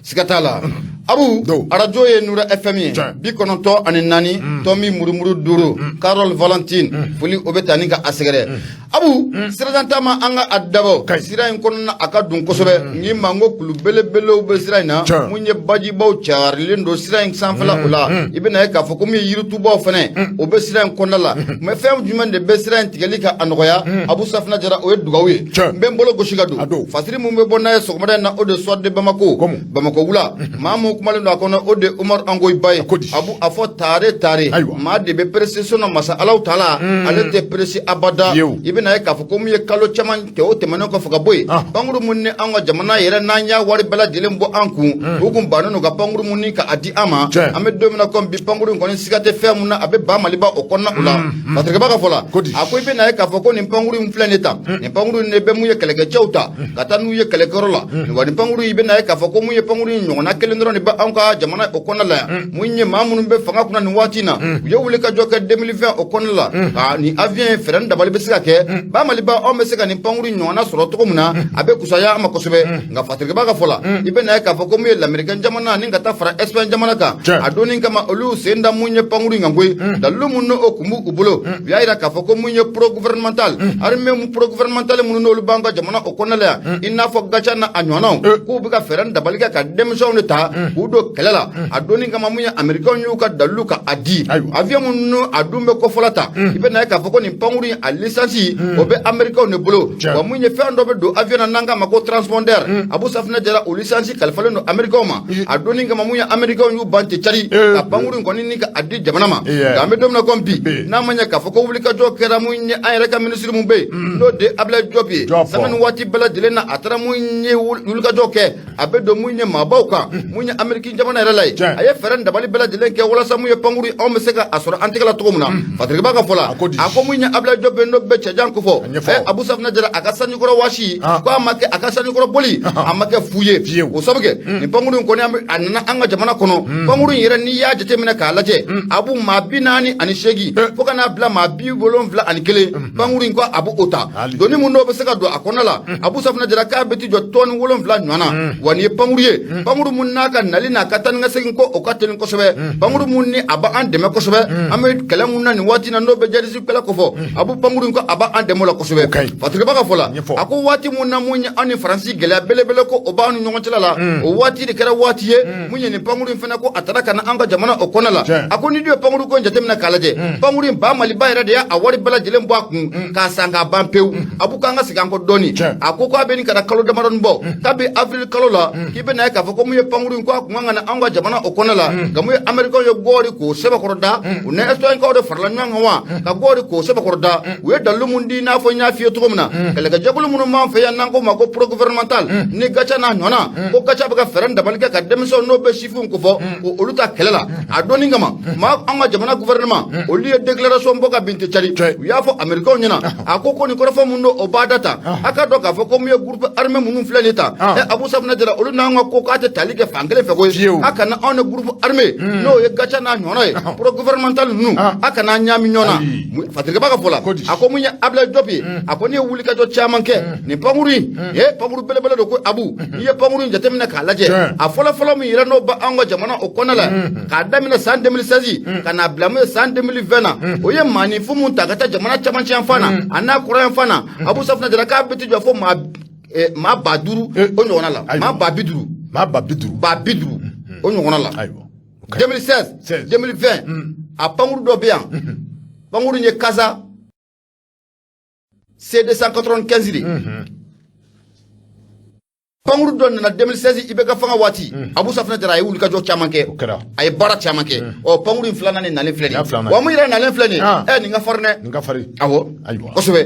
Siga t'a la, Abu. Arajo ye Nura FM ye, 94 tomi murumuru 5. Carole Valentine, foli o bɛ taa ni ka a sɛgɛrɛ. Abu, sirajan taama, an ka a dabɔ sira in kɔnɔna, a ka dun kosɛbɛ. Ni ma ko kulu belebelew bɛ sira in na, mun ye bajibaw carilen don sira in sanfɛla o la. I bɛna ye k'a fɔ ko min ye yiritubaw fana, o bɛ sira in kɔnɔna la. Mais fɛn jumɛn de bɛ sira in tigɛli ka a nɔgɔya, Abu Safinɛ Jara? O ye dugawu ye. N bɛ n bolo gosi ka don fasiri mun bɛ bɔ n'a ye sɔgɔmada in na, o de Soir de Bamako. Bamakɔ wula, maa mun kumalen don a kɔnɔ, o de Umaru Angoyi Ba ye. Abu, a fɔ tare tare, maa de bɛ pressé so na, masa Alahu taala ale tɛ pressé abada. I bɛna ye k'a fɔ ko mun ye kalo caman tɛ, o tɛmɛnen kɔfɛ ka bɔ yen, pankuru mun ni an ka jamana yɛrɛ n'an y'a wari bɛɛ lajɛlen bɔ an kun, u kun bannen don ka pankuru mun ni ka a di an ma. An bɛ don min na komi bi, pankuru in kɔni, siga tɛ fɛn mun na, a bɛ ba Maliba o kɔnɔna o la. Fasirikɛba ka fɔ la, a ko i bɛna ye k'a fɔ ko nin pankuru in filɛ nin ta, nin pankuru in de bɛ mun ye kɛlɛkɛcɛw ta ka taa n'u ye kɛlɛkɛyɔrɔ la. Wa nin pankuru, i bɛna ye k'a fɔ ko mun ye pankuru in ɲɔgɔnna kelen dɔrɔn de bɛ anw ka jamana o kɔnɔna la yan. Mun ye maa minnu bɛ fanga kunna nin waati in na, u ye wuli ka jɔ kɛ 2020 o kɔnɔna la ka nin avion ye. Fɛɛrɛ ni dabali bɛ se ka kɛ, ba Maliba, anw bɛ se ka nin pankuru in ɲɔgɔnna sɔrɔ cogo min na, a bɛ kusaya an ma kosɛbɛ. Nka fasirikɛba ka fɔ la, i bɛna ye k'a fɔ ko mun ye lamɛrikɛn jamana ni ka taa fara Espagne jamana kan, a donni kama olu sen da mun ye pankuru in kan koyi. Dalilu mun n'o kun b'u bolo, u y'a yira k'a fɔ ko mun ye pro gouvernemental armée mun pro gouvernemental minnu n'olu b'an ka jamana o kɔnɔna la yan, i n'a fɔ GATIA n'a a ɲɔgɔnnaw, k'u bɛ ka fɛɛrɛ ni dabali kɛ ka denmisɛnw de ta k'u don kɛlɛ la. A donni kama, mun ye américains y'u ka dalilu ka a di, avion minnu a dun bɛ kɔfɔla ta, i bɛ na ye k'a fɔ ko nin pankuru in, a licence o bɛ américains de bolo. Wa mun ye fɛn dɔ bɛ don avion na n'an k'a ma ko transpondeur, Abu Safinɛ Jara, o licence kalifalen don américains ma. A donni kama, mun ye américains y'u ban ten cari ka pankuru in kɔni ni ka a di jamana ma. Nka an bɛ don min na komi bi, n'a ma ɲɛ k'a fɔ ko wulikajɔ kɛra, mun ye an yɛrɛ ka minisiri mun bɛ yen, n'o de Abdoulaye Diop ye, sanga ni waati bɛɛ lajɛlen na, a taara mun ye wulikajɔ kɛ, a bɛ don mun ye maabaw kan, mun ye Amérique jamana yɛrɛ la ye, a ye fɛɛrɛ ni dabali bɛɛ lajɛlen kɛ walasa mun ye pankuru anw bɛ se ka a sɔrɔ an tɛgɛ la cogo min na. Fasiriba ka fɔ la, a ko mun ye Abdoulaye Diop n'o bɛ cɛjan ko fɔ, ɛ Abu Safinɛ Jara, a ka sanjikɔrɔ waasi ko a ma kɛ, a ka sanjikɔrɔ boli a ma kɛ fu ye. O sabu kɛ nin pankuru in kɔni, a nana an ka jamana kɔnɔ. Pankuru in yɛrɛ, n'i y'a jateminɛ k'a lajɛ, a b'u maa 48 fo ka n'a bila maa 71, pankuru in ko a b'o ta. Doni mun n'o bɛ se ka don a kɔnɔ la, Abu Safinɛ Jara, k'a bɛ t'i jɔ tɔni 7 ɲɔgɔn na. Wa nin ye pankuru ye, pankuru mun n'a ka nali n'a ka taa ni ka segin ko o ka teli kosɛbɛ, pankuru mun ni a b'an dɛmɛ kosɛbɛ. An bɛ kɛlɛ mun na nin waati na, n'o bɛ djihadiste kɛlɛ kɔfɔ, a b'u pankuru in ko a b'an dɛmɛ o la kosɛbɛ. Fasiriba ka fɔ la, a ko waati mun na mun ye an ni Faransi gɛlɛya belebele ko o b'an ni ɲɔgɔn cɛla la, o waati de kɛra waati ye mun ye nin pankuru in fana ko a taara ka na an ka jamana o kɔnɔ la. A ko ni du ye pankuru ko in jateminɛ k'a lajɛ, pankuru in, ba Maliba yɛrɛ de y'a wari bɛɛ lajɛlen bɔ a kun k'a san k'a ban pewu. A b'u k'an ka segin an kɔ dɔɔni. A ko k'a bɛ nin ka na kalo damadɔni bɔ, kabi avril kalo la, k'i bɛna ye k'a fɔ ko mun ye pankuru in ko a kun kan ka na an ka jamana o kɔnɔ la. Nka mun ye américain ye gɔɔri k'o sɛbɛkɔrɔ da, u ni Espagne de farala ɲɔgɔn kan wa ka gɔɔri k'o sɛbɛkɔrɔ da. U ye dalilu mun di, i n'a fɔ n y'a f'i ye cogo min na, kɛlɛkɛjɛkulu minnu b'an fɛ yan n'an ko ma ko pro gouvernemental ni GATIA n'a ɲɔgɔnna, ko GATIA bɛ ka fɛɛrɛ ni dabali kɛ ka denmisɛnw n'o bɛ sifinw kofɔ ko olu ta kɛlɛ la. A donni kama, maa an ka jamana gouvernement, olu ye déclaration bɔ ka bin tɛ cari. U y'a fɔ américains ɲɛna, a ko nin kɔrɔfɔ mun don, o b'a da ta, a ka dɔn k'a fɔ ko mun ye groupe armé minnu filɛ nin ta, ɛ Abu Safinɛ Jara, olu n'an ka ko k'a tɛ tali kɛ fan kelen fɛ koyi. A kana anw ni groupe armé n'o ye GATIA n'a ɲɔgɔnna ye, pro gouvernemental ninnu, a kana ɲaami ɲɔgɔn na. Fasiriba ka fɔ la, a ko mun ye Abdoulaye Diop ye, a ko ne ye wulikajɔ caman kɛ nin pankuru in ye, pankuru belebele don ko Abu. N'i ye pankuru in jateminɛ k'a lajɛ, a fɔlɔ fɔlɔ min yɛrɛ n'o bɛ anw ka jamana o kɔnɔ la, k'a daminɛ san 2016 ka n'a bila mun ye san 2020 na, o ye maaninfin mun ta ka taa jamana camancɛ yanfan na a n'a kɔrɔ yanfan na, Abu Safinɛ Jara, k'a bɛ t'i jɔ fo maa 5000 o ɲɔgɔnna la, maa 50 000. Maa 50 000. 50 000 o ɲɔgɔnna la. 2016, 2020, a pankuru dɔ bɛ yan, pankuru in ye Casa C295 de. Pankuru dɔ nana 2016 IBK fanga waati, Abu Safinɛ Jara, a ye wulikajɔ caman kɛ, a ye baara caman kɛ. Ɔ pankuru in filanan de nalen filɛ nin ye. Wa mun yɛrɛ nalen filɛ nin ye, ɛ nin ka farin dɛ. Nin ka farin. Awɔ, kosɛbɛ.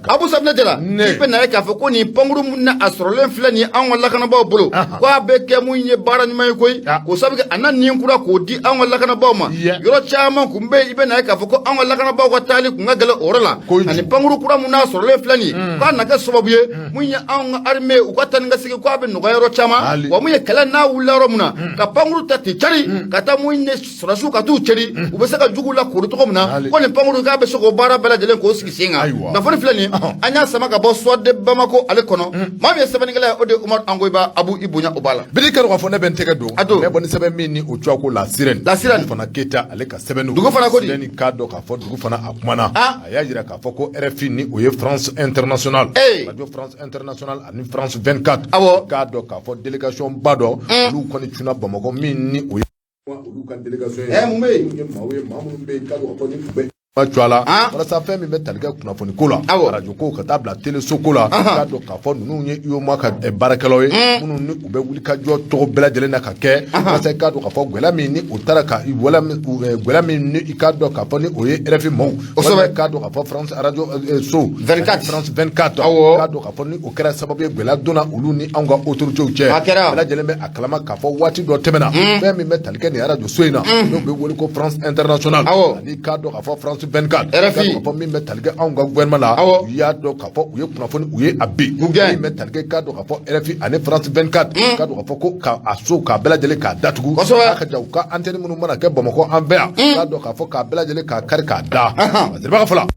Abu Safinɛ Jara, i bɛ na ye k'a fɔ ko nin pankuru mun na a sɔrɔlen filɛ nin ye anw ka lakanabaaw bolo, ko a bɛ kɛ mun ye baara ɲuman ye koyi, k'o sabu kɛ a na nin kura k'o di anw ka lakanabaaw ma. Yɔrɔ caman kun bɛ yen, i bɛ na ye k'a fɔ ko anw ka lakanabaaw ka taali kun ka gɛlɛn o yɔrɔ la. Ani pankuru kura mun n'a sɔrɔlen filɛ nin ye, k'a na kɛ sababu ye mun ye anw ka armée u ka taa ni ka segin. k'a bɛ nɔgɔya yɔrɔ caman wa mun ye kɛlɛ n'a wulila yɔrɔ min na ka pankuru ta ten cari ka taa mun ye sɔrɔdasiw ka t'u cɛri u bɛ se ka juguw lakoori cogo min na ko nin pankuru k'a bɛ se k'o baara bɛɛ lajɛlen k'o sigi sen kan kunnafoni filɛ nin an y'a sama ka bɔ Soir de Bamako ale kɔnɔ maa min ye sɛbɛnnikɛla ye o de ye Umaru Angoyiba Abu i bonya o b'a la biri kɛra k'a fɔ ne bɛ n tɛgɛ don a don ne bɔ ni sɛbɛn min ni o tɔgɔ ko La Sirène La Sirène fana Keyita ale ka sɛbɛn dugu fana ko di Sirène k'a dɔn k'a fɔ dugu fana a kumana a y'a jira k'a fɔ ko RFI ni o ye France Internationale Radio France Internationale ani France 24 awɔ k'a dɔn k'a fɔ délégation ba dɔ olu kɔni cunna Bamakɔ min ni o ye olu ka délégation ye mun bɛ yen ye maaw ye maa minnu bɛ yen k'a dɔn k'a fɔ ni u bɛ cogoya la walasa fɛn min bɛ tali kɛ kunnafoni ko la arajo ko ka taa bila teleso ko la k'a dɔn k'a fɔ ninnu ye UEMOA ka baarakɛlaw ye minnu ni u bɛ wuli ka jɔ cogo bɛɛ lajɛlen na ka kɛ walasa i k'a dɔn k'a fɔ gɛlɛya min ni u taara ka gɛlɛya min ni i k'a dɔn k'a fɔ ni o ye RFI maaw kosɛbɛ k'a dɔn k'a fɔ France radio so 24 France 24 awɔ k'a dɔn k'a fɔ ni o kɛra sababu ye gɛlɛya donna olu ni anw ka autorités cɛ a kɛra bɛɛ lajɛlen bɛ a kalama k'a fɔ waati dɔ tɛmɛna fɛn min bɛ tali kɛ nin arajo so in na n'o bɛ wele ko France Internationale awɔ ani k'a dɔn k'a fɔ France 24 RFI k'a fɔ min bɛ tali kɛ anw ka gouvernement la awɔ u y'a dɔn k'a fɔ u ye kunnafoni u ye a bin k'u gɛn min bɛ tali kɛ k'a dɔn k'a fɔ RFI ani France 24 k'a dɔn k'a fɔ ko ka a so k'a bɛɛ lajɛlen k'a datugu kosɛbɛ a ka ja u ka antenne minnu mana kɛ Bamakɔ an fɛ yan k'a dɔn k'a fɔ k'a bɛɛ lajɛlen k'a kari k'a da a fɔlɔ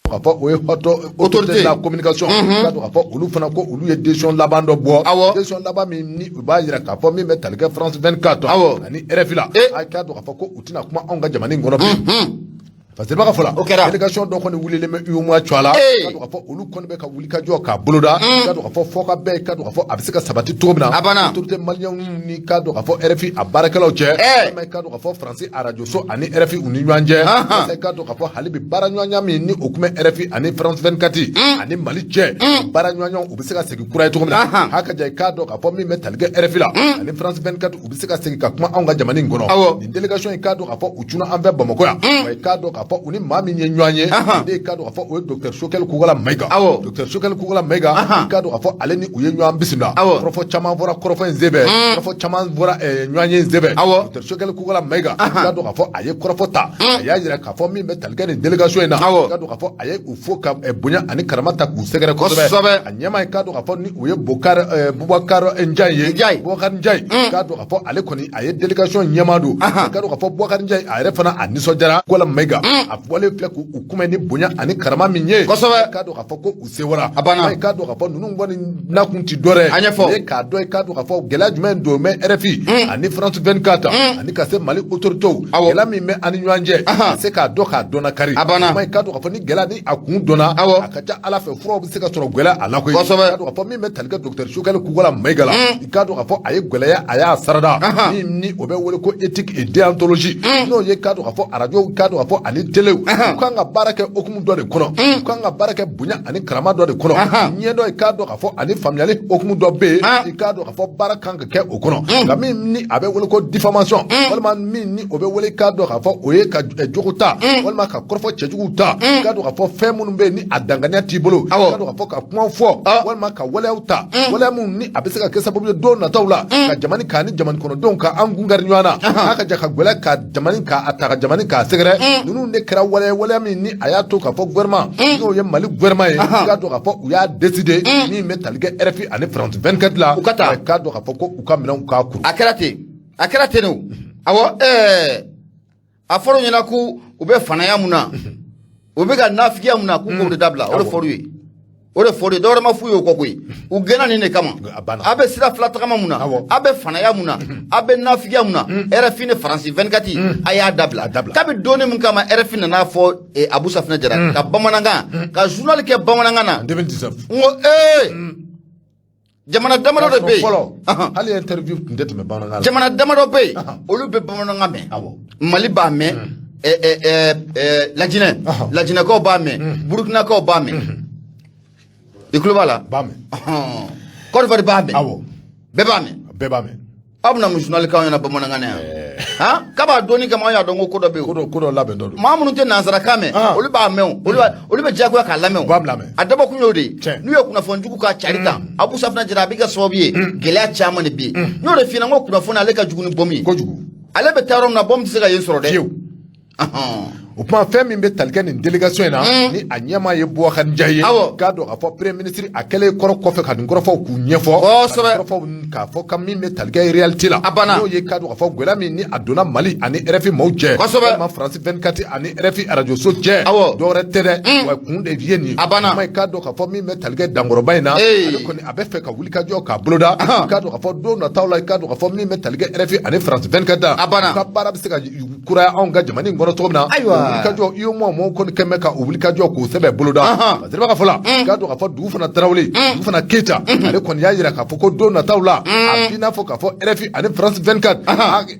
k'a fɔ o ye haute autorité de la communication k'a dɔn k'a fɔ olu fana ko olu ye décision laban dɔ bɔ awɔ décision laban min ni u b'a jira k'a fɔ min bɛ tali kɛ France 24 awɔ ani RFI la a k'a dɔn k'a fɔ ko u tɛna kuma anw ka jamana in kɔnɔ bilen parce que ka fɔ la o kɛra délégation dɔ kɔni wulilen bɛ UEMOA cogoya la k'a dɔn k'a fɔ olu kɔni bɛ ka wuli ka jɔ k'a boloda k'a dɔn k'a fɔ fɔ ka bɛn k'a dɔn k'a fɔ a bɛ se ka sabati cogo min na a banna autorité malienw ni k'a dɔn k'a fɔ RFI a baarakɛlaw cɛ walima k'a dɔn k'a fɔ France arajo so ani RFI u ni ɲɔgɔn cɛ walasa k'a dɔn k'a fɔ hali bi baara ɲɔgɔnya min ni o tun bɛ RFI ani France 24 ani Mali cɛ baara ɲɔgɔnya u bɛ se ka segin kura ye cogo min na haka ja k'a dɔn k'a fɔ min bɛ tali kɛ RFI la ani France 24 u bɛ se ka segin ka kuma anw ka jamana in kɔnɔ nin délégation in k'a dɔn k'a fɔ u cunna an fɛ Bamakɔ yan wa i k'a dɔn k'a fɔ u ni maa min ye ɲɔgɔn ye o de ye k'a dɔn k'a fɔ o ye docteur Choguel Kokalla Maïga docteur Choguel Kokalla Maïga i k'a dɔn k'a fɔ ale ni u ye ɲɔgɔn bisimila kɔrɔfɔ caman fɔra kɔrɔfɔ in senfɛ kɔrɔfɔ caman fɔra ɲɔgɔn ye in senfɛ docteur Choguel Kokalla Maïga i k'a dɔn k'a fɔ a ye kɔrɔfɔ ta a y'a jira k'a fɔ min bɛ tali kɛ nin délégation in na i k'a dɔn k'a fɔ a ye u fo ka bonya ani karama ta k'u sɛgɛrɛ kosɛbɛ a ɲɛmaa ye k'a dɔn k'a fɔ ni o ye Bokar Bubakar Njayi ye Bubakar Njayi k'a dɔn k'a fɔ ale kɔni a ye délégation ɲɛmaa don k'a dɔn k'a fɔ Bubakar Njayi a yɛrɛ fana a nisɔndiyara Kokalla Maïga a bɔlen filɛ k'u kunbɛn ni bonya ani karama min ye kosɛbɛ k'a dɔn k'a fɔ ko u sewara a banna i k'a dɔn k'a fɔ ninnu kɔni nakun ti dɔ wɛrɛ a ɲɛfɔ ye k'a dɔn i k'a dɔn k'a fɔ gɛlɛya jumɛn don bɛ RFI ani France 24 ani ka se Mali autorités gɛlɛya min bɛ an ni ɲɔgɔn cɛ ka se k'a dɔn k'a dɔnna kari a banna i k'a dɔn k'a fɔ ni gɛlɛya ni a kun dɔnna awɔ a ka ca Ala fɛ furaw bɛ se ka sɔrɔ gɛlɛya a la koyi kosɛbɛ k'a dɔn k'a fɔ min bɛ tali kɛ docteur Choguel Kokalla Maïga la i k'a dɔn k'a fɔ a ye gɛlɛya a y'a sarada min ni o bɛ wele ko éthique et déontologie n'o ye k'a dɔn k'a fɔ arajo k'a dɔn k'a fɔ ani telew u kan ka baara kɛ hukumu dɔ de kɔnɔ u kan ka baara kɛ bonya ani karama dɔ de kɔnɔ ɲɛdɔn i k'a dɔn k'a fɔ ani faamuyali hukumu dɔ bɛ yen i k'a dɔn k'a fɔ baara kan ka kɛ o kɔnɔ nka min ni a bɛ wele ko diffamation walima min ni o bɛ wele k'a dɔn k'a fɔ o ye ka jogo ta walima ka kɔrɔfɔ cɛjuguw ta k'a dɔn k'a fɔ fɛn minnu bɛ yen ni a danganiya t'i bolo k'a dɔn k'a fɔ ka kuma fɔ walima ka waleyaw ta waleya minnu ni a bɛ se ka kɛ sababu ye don nataw la ka jamana k'a ni jamana kɔnɔdenw ka an kun kari ɲɔgɔn na k'a ka ja ka gɛlɛya ka jamana k'a ta ka jamana k'a sɛgɛrɛ ninnu de kɛra waleya waleya min ni a y'a to k'a fɔ gouvernement n'o ye Mali gouvernement ye k'a dɔn k'a fɔ u y'a décider min bɛ tali kɛ RFI ani France 24 la u ka taa k'a dɔn k'a fɔ ko u ka minɛnw k'a kuru a kɛra ten a kɛra ten o awɔ a fɔra u ɲɛna ko u bɛ fanaya mun na u bɛ ka nafigiya mun na k'u k'o de dabila o de fɔr'u ye o de fɔr'u ye dɔwɛrɛ ma f'u ye o kɔ koyi u gɛnna nin de kama a bɛ sira fila tagama mun na a bɛ fanaya mun na a bɛ nafigiya mun na RFI ni Faransi 24 a y'a dabila kabi donni min kama RFI nana fɔ Abu Safinɛ Jara ka bamanankan ka journal kɛ bamanankan na n ko ee jamana damadɔ de bɛ yen fɔlɔ hali interview tun tɛ tɛmɛ bamanankan la jamana damadɔ bɛ yen olu bɛ bamanankan mɛn mali b'a mɛn lajinɛ lajinɛkaw b'a mɛn burukinakaw b'a mɛn i tulo b'a la b'a mɛn Côte d'Ivoire b'a mɛn awɔ bɛɛ b'a mɛn bɛɛ b'a mɛn aw bɛna mun journal k'anw ɲɛna bamanankan na yan han kab'a donni kama an y'a dɔn ko ko dɔ bɛ yen ko dɔ labɛn dɔ don maa minnu tɛ nansarakan mɛn olu b'a mɛn o olu bɛ diyagoya k'a lamɛn o u b'a lamɛn a dabɔkun y'o de ye n'u ye kunnafoni jugu k'a cari tan Abu Safinɛ Jara a bɛ kɛ sababu ye gɛlɛya caman de bɛ yen n y'o de f'i ɲɛna n ko kunnafoni ale ka jugu ni bɔmu ye kojugu ale bɛ taa yɔrɔ min na bɔmu tɛ se ka yen sɔrɔ dɛ fiyewu. O kuma, fɛn min bɛ tali kɛ nin délégation in na, ni a ɲɛmaa ye Boubacar Ndiaye ye, k'a dɔn k'a fɔ premier ministre a kɛlen kɔrɔ kɔfɛ ka nin kɔrɔfɔw k'u ɲɛfɔ, kɔrɔfɔw k'a fɔ ka min bɛ tali kɛ réalité la, A banna. n'o ye k'a dɔn k'a fɔ gɛlɛya min ni a donna Mali ani RFI maaw cɛ, walima France 24 ani RFI arajoso cɛ, dɔwɛrɛ tɛ dɛ, wa kun de ye nin ye. A banna. Kuma, k'a dɔn k'a fɔ min bɛ tali kɛ dankɔrɔba in na, ale kɔni a bɛ fɛ ka wulikajɔ k'a boloda, k'a dɔn k'a fɔ don nataw la, k'a dɔn k'a fɔ min bɛ tali kɛ RFI ani France 24, A banna. u ka baara bɛ se ka kuraya anw ka jamana in kɔnɔ cogo min na. Ayiwa. O wulikajɔ, UEMOA mɔgɔw kɔni kɛn bɛ ka o wulikajɔ k'o sɛbɛn boloda. Parce que ka fɔ la, k'a dɔn k'a fɔ dugu fana Tarawele, dugu fana Keyita, ale kɔni y'a jira k'a fɔ ko don nataw la, a b'i n'a fɔ k'a fɔ RFI ani France 24,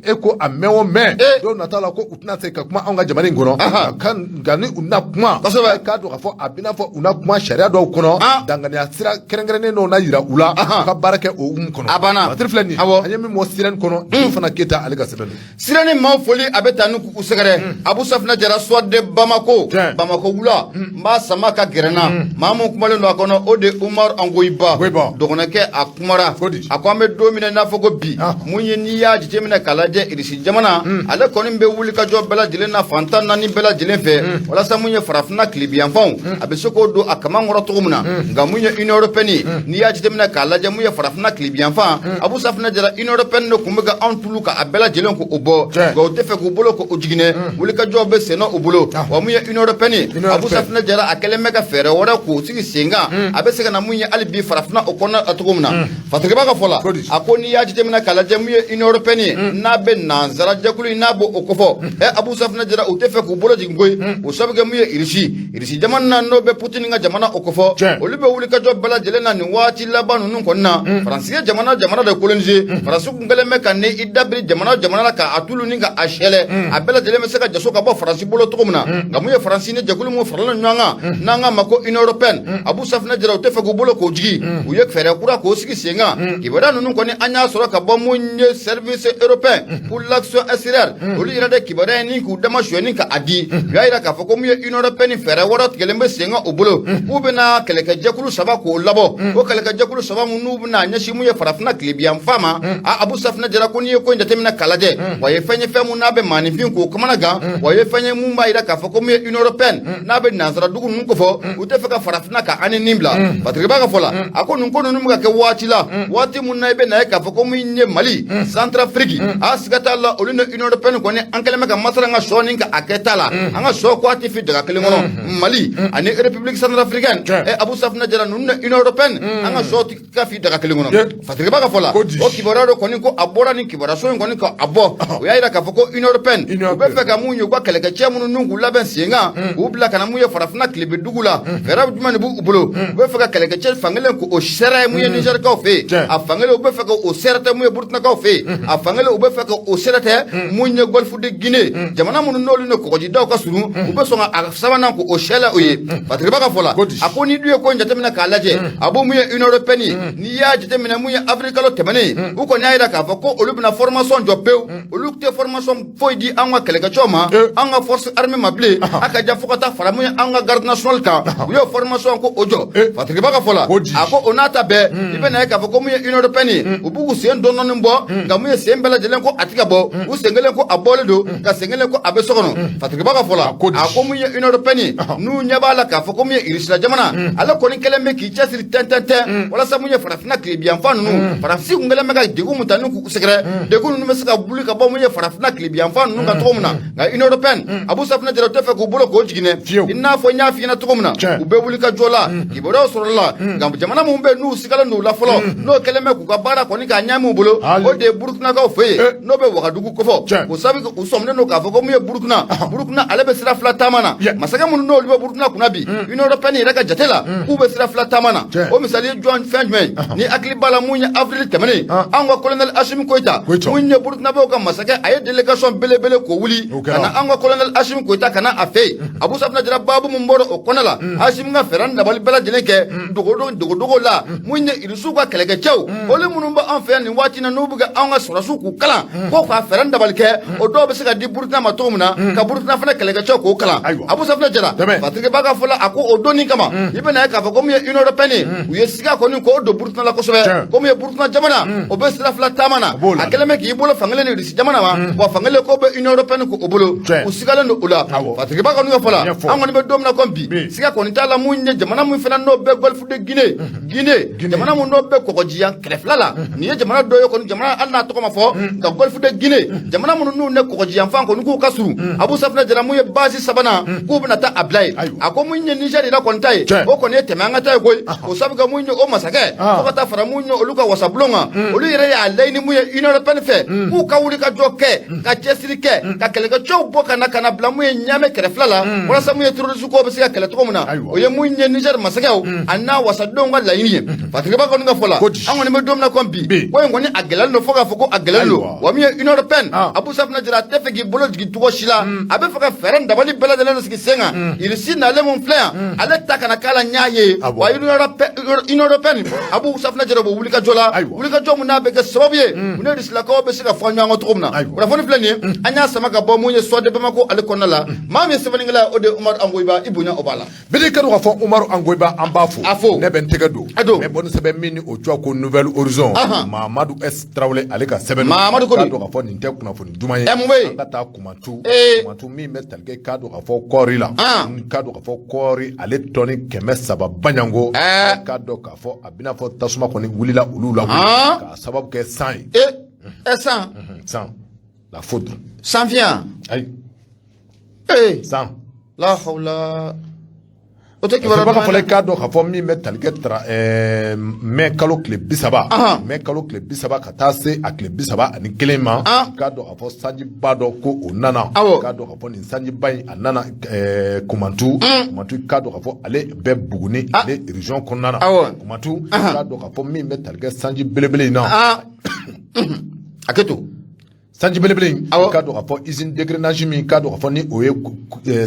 e ko a mɛn o mɛn, don nataw la ko u tɛna se ka kuma anw ka jamana in kɔnɔ, nka ni u na kuma, k'a dɔn k'a fɔ a b'i n'a fɔ u na kuma sariya dɔw kɔnɔ, danganiya sira kɛrɛnkɛrɛnnen dɔw na yira u la, u ka baara kɛ o hukumu kɔnɔ. A banna. Patiri filɛ nin ye, an ye min bɔ Sirène kɔnɔ, dugu fana Keyita, ale ka sɛbɛn don. Sirène maaw, foli a bɛ taa ni k'u sɛgɛrɛ. Abu Safina Jara, Soir de Bamako, Bamako wula, n b'a sama ka gɛrɛ n na. Maa mun kumalen don a kɔnɔ, o de Umaru Angoyiba, dɔgɔnɔkɛ, a kumara. A ko an bɛ don min na i n'a fɔ ko bi, mun ye n'i y'a jateminɛ k'a lajɛ, Irisi jamana, ale kɔni bɛ wuli ka jɔ bɛɛ lajɛlen na fantan naani bɛɛ lajɛlen fɛ, walasa mun ye farafinna tilebiyanfanw, a bɛ se k'o don a kaman kɔrɔ cogo min na. Nka mun ye Union européenne ye, n'i y'a jateminɛ k'a lajɛ, mun ye farafinna tilebiyanfan, Abu Safina Jara, Union européenne de tun bɛ ka anw tulu ka a bɛɛ lajɛlen k'o bɔ, nka u tɛ fɛ k'u bolo k'o jiginɛ. Wulikajɔ bɛ sen na u bolo. Wa mun ye Union européenne ye, Abu Safina Jara, a kɛlen bɛ ka fɛɛrɛ wɛrɛ k'o sigi sen kan, a bɛ se ka na mun ye hali bi farafinna o kɔnɔna la cogo min na. Fatigɛba ka fɔ la, a ko n'i y'a jateminɛ k'a lajɛ, mun ye Union européenne ye, n'a bɛ nanzara jɛkulu in, n'a b'o o kofɔ, Abu Safina Jara, u tɛ fɛ k'u bolo jigin koyi. O sabu kɛ mun ye, Irisi jamana na, n'o bɛ Putin ka jamana o kofɔ, olu bɛ wulikajɔ bɛɛ lajɛlen na nin waati laban ninnu kɔni na. Faransi ye jamana de coloniser. Faransi kun kɛlen bɛ ka ni i dabiri jamana jamana la ka a tulu ni ka a sɛlɛ, a bɛɛ lajɛlen bɛ se ka jaso ka bɔ Faransi bolo cogo min na. Nka mun ye Faransi ni jɛkulu mun faralen ɲɔgɔn kan, n'an k'a ma ko Union européenne, Abu Safina Jara, u tɛ fɛ k'u bolo k'o jigin. U ye fɛɛrɛ kura k'o sigi sen kan. Kibaruya ninnu kɔni, an y'a sɔrɔ ka bɔ mun ye Service européen pour l'action extérieure, olu yɛrɛ de kibaruya in ni k'u dama sonyani ka a di. U y'a yira k'a fɔ ko mun ye Union européenne, fɛɛrɛ wɛrɛ tigɛlen bɛ sen kan u bolo, k'u bɛna kɛlɛkɛjɛkulu saba k'o labɔ. O kɛlɛkɛjɛkulu saba mun n'u bɛna ɲɛsin mun ye farafinna tilebiyanfan ma, a Abu Safina Jara, ko n'i ye ko in jateminɛ k'a lajɛ, wa ye fɛn ye, fɛn mun n'a bɛ maaninfin k'o kamana gan, wa ye fɛn ye mun b'a yira k'a fɔ ko mun ye Union européenne, n'a bɛ nansara dugu ninnu kofɔ, u tɛ fɛ ka farafinna ka ani nin bila. Fatigɛba ka fɔ la, a ko nin ko ninnu bɛ ka kɛ waati la, waati mun na i bɛ na ye k'a fɔ ko mun ye Mali, Centrafrique, a siga t'a la, olu ni Union européenne kɔni, an kɛlen bɛ ka masala an ka sɔ ni ka a kɛ ta la, an ka sɔ ko a tɛ fi daga kelen kɔnɔ, Mali ani République centrafricaine. Abu Safina Jara, ninnu ni Union européenne, an ka sɔ ka fi daga kelen kɔnɔ. Fatigɛba ka fɔ la, o kibaruya dɔ kɔni ko a bɔra nin kibaruyaso in kɔni ka a bɔ, o y'a yira k'a fɔ ko Union européenne, u bɛ fɛ ka mun ye, u ka kɛlɛkɛcɛ minnu n'u k'u labɛn sen kan, k'u bila ka na mun ye farafinna tilebe dugu la, fɛɛrɛ jumɛn de b'u bolo? U bɛ fɛ ka kɛlɛkɛcɛ fankelen k'o sɛrɛ mun ye Nizɛrikaw fɛ yen, a fankelen u bɛ fɛ k'o sɛrɛtɛ mun ye Burukinakaw fɛ yen, a fankelen u bɛ fɛ k'o sɛrɛtɛ mun ye Golfe de Guinée, jamana minnu n'olu ni kɔgɔjidaw ka surun, u bɛ sɔn ka a sabanan k'o sɛlɛ o ye. Fatigɛba ka fɔ la, a ko n'i dun ye ko in jateminɛ k'a lajɛ, a b'o mun ye Union européenne ye, n'i y'a jateminɛ mun ye avril kalo tɛmɛnen, u kɔni y'a jira k'a fɔ ko olu bɛna formation jɔ pewu, olu tɛ formation foyi di an ka kɛlɛkɛcɛw ma, an ka force armée ma bilen, a ka ja fo ka taa fara mun ye an ka garde nationale kan, u y'o formation ko o jɔ. Fatigɛba ka fɔ la, a ko o n'a ta bɛɛ, i bɛ na ye k'a fɔ ko mun ye Union européenne ye, u b'u sen dɔɔni bɔ, nka mun ye sen bɛɛ lajɛlen ko a ti ka bɔ, u sen kelen ko a bɔlen don, ka sen kelen ko a bɛ so kɔnɔ. Fatigɛba ka fɔ la, a ko mun ye Union européenne ye, n'u ɲɛ b'a la k'a fɔ ko mun ye Irisila jamana, ale kɔni kɛlen bɛ k'i cɛsiri tɛntɛntɛn walasa mun ye farafinna tilebiyanfan ninnu, Faransi kun kɛlen bɛ ka degun mun ta ni k'u sɛgɛrɛ, degun ninnu bɛ se ka wuli ka bɔ mun ye farafinna tilebiyanfan ninnu kan cogo min na. Nka Union européenne, Abu Safina Jara, u tɛ fɛ k'u bolo k'o jigin dɛ, i n'a fɔ n y'a f'i ɲɛna cogo min na, u bɛ wuli ka jɔ la, kibaruyaw sɔrɔla la. Nka jamana mun bɛ yen n'u sigalen don u la fɔlɔ, n'o kɛlen bɛ k'u ka baara kɔni k'a ɲami u bolo, o de ye Burukinakaw fɛ yen, n'o bɛ Wagadugu kofɔ. O sabu u sɔminen don k'a fɔ ko mun ye Burukina, Burukina ale bɛ sira fila taama na. Masakɛ minnu n'olu bɛ Burukina kunna bi, Union européenne yɛrɛ ka jate la, k'u bɛ sira fila taama na. O misali ye jɔn fɛn jumɛn ye? Ni hakili b'a la, mun ye avril tɛmɛnen, anw ka colonel Asimi Goyita, mun ye Burukinabew ka masakɛ, a ye délégation belebele k'o wuli ka na anw ka colonel Asimi Goyita ka na a fɛ yen. Abu Safunɛ Jara, baabu mun bɔra o kɔnɔ la, Asimi ka fɛɛrɛ ni dabali bɛɛ lajɛlen kɛ dogodogo dogodogo la, mun ye Irisiw ka kɛlɛkɛcɛw, olu minnu bɛ an fɛ yan nin waati in na, n'u bɛ ka anw ka sɔrɔdasiw k'u kalan, ko ka fɛɛrɛ ni dabali kɛ, o dɔw bɛ se ka di Burukina ma cogo min na, ka Burukina fana kɛlɛkɛcɛw k'o kalan. Abu Safunɛ Jara, Patrick Ba ka fɔ la, a ko o donni kama, i bɛna ye k'a fɔ ko min ye Union européenne ye, u ye siga kɔni k'o don Burukina la kosɛbɛ, ko min ye Burukina jamana, o bɛ sira fila taama na, a kɛlen bɛ k'i bolo fankelen ni Irisi jamana ma, wa fankelen ko bɛ Union européenne k'o bolo, u sigalen don o la. Patrick Ba kɔni ka fɔ la, an kɔni bɛ don min na komi bi, siga kɔni t'a la, mun ye jamana min fana n'o bɛ golfe de Guinée, Guinée jamana mun n'o bɛ kɔgɔjiya kɛrɛfɛla la, nin ye jamana dɔ ye kɔni, jamana hali n'a tɔgɔ ma fɔ, nka golfe de Guinée jamana minnu n'u ne kɔgɔjiyanfan kɔni k'u ka surun, Abu Safunɛ Jara, mun ye base sabanan k'u bɛna taa a bila yen. A ko mun ye Niger yɛrɛ kɔni ta ye, o kɔni ye tɛmɛ an ka ta ye koyi, o sabu kɛ mun ye o masakɛ, fo ka taa fara mun ye olu ka wasabulon kan, olu yɛrɛ y'a laɲini mun ye Union européenne fɛ, k'u ka wuli ka jɔ kɛ, ka cɛsiri kɛ, ka kɛlɛkɛcɛw bɔ ka na bila mun ye Ɲamɛ kɛrɛfɛla la, walasa mun ye terroriste ko bɛ se ka kɛlɛ cogo min na. O ye mun ye Niger masakɛw ani n'a wasadenw ka laɲini ye. Patrick Ba kɔni ka fɔ la, an kɔni bɛ don min na komi bi, ko in kɔni a gɛlɛyalen don fo k'a fɔ ko a gɛlɛyalen don. Wa min ye Union européenne, Abu Safunɛ Jara, a tɛ fɛ k'i bolo jigin cogo si la, a bɛ fɛ ka fɛɛrɛ dabali bɛɛ lajɛlen sigi sen kan, Irisi nalen mun filɛ yan, ale ta kana k'a la ɲa ye. Wa Union européenne, Abu Safunɛ Jara, b'o wulikajɔ la, wulikajɔ mun n'a bɛ kɛ sababu ye u ni Irisilakaw bɛ se ka fɔ ɲɔgɔn kɔ cogo min na. Kunnafoni filɛ nin ye, an y'a sama ka bɔ mun ye Soir de Bamako ale kɔnɔna la. Maa min ye sɛbɛnnikɛla ye, o de ye Umaru Angoyiba, i bonya o b'a la. Bidi ka k'a fɔ Umaru Angoyiba, an b'a fo. A fo. Ne bɛ n tɛgɛ don. A don. N bɛ bɔ ni sɛbɛn min ni o tɔgɔ ko Nouvel Horizon. Mamadu S Tarawele ale ka sɛbɛn. Mamadu ko di? K'a dɔn k'a fɔ nin tɛ kunnafoni duman ye. Ɛ, mun bɛ yen? An ka taa Kumantu. Kumantu min bɛ tali kɛ k'a dɔn k'a fɔ kɔɔri la. K'a dɔn k'a fɔ kɔɔri ale tɔni 300 baɲanko. K'a dɔn k'a fɔ a bɛna fɔ tasuma kɔni wulila olu la. K'a sababu kɛ san ye. Ee, ɛ, san. San. La foudre. San fiɲɛ. Ayi. Ee. San. La hawla, o tɛ kibaruya duman ye. Fɔlɔ, k'a dɔn k'a fɔ min bɛ tali kɛ tara mɛ kalo tile 30, mɛ kalo tile 30 ka taa se a tile 31 ma, k'a dɔn k'a fɔ sanjiba dɔ ko o nana. K'a dɔn k'a fɔ nin sanjiba in a nana Kumantu. Kumantu, k'a dɔn k'a fɔ ale bɛ Buguni ale région kɔnɔna na. Kumantu, k'a dɔn k'a fɔ min bɛ tali kɛ sanji belebele in na. A kɛ to. Sanji belebele in, k'a dɔn k'a fɔ usine d'égrainage min, k'a dɔn k'a fɔ ni o ye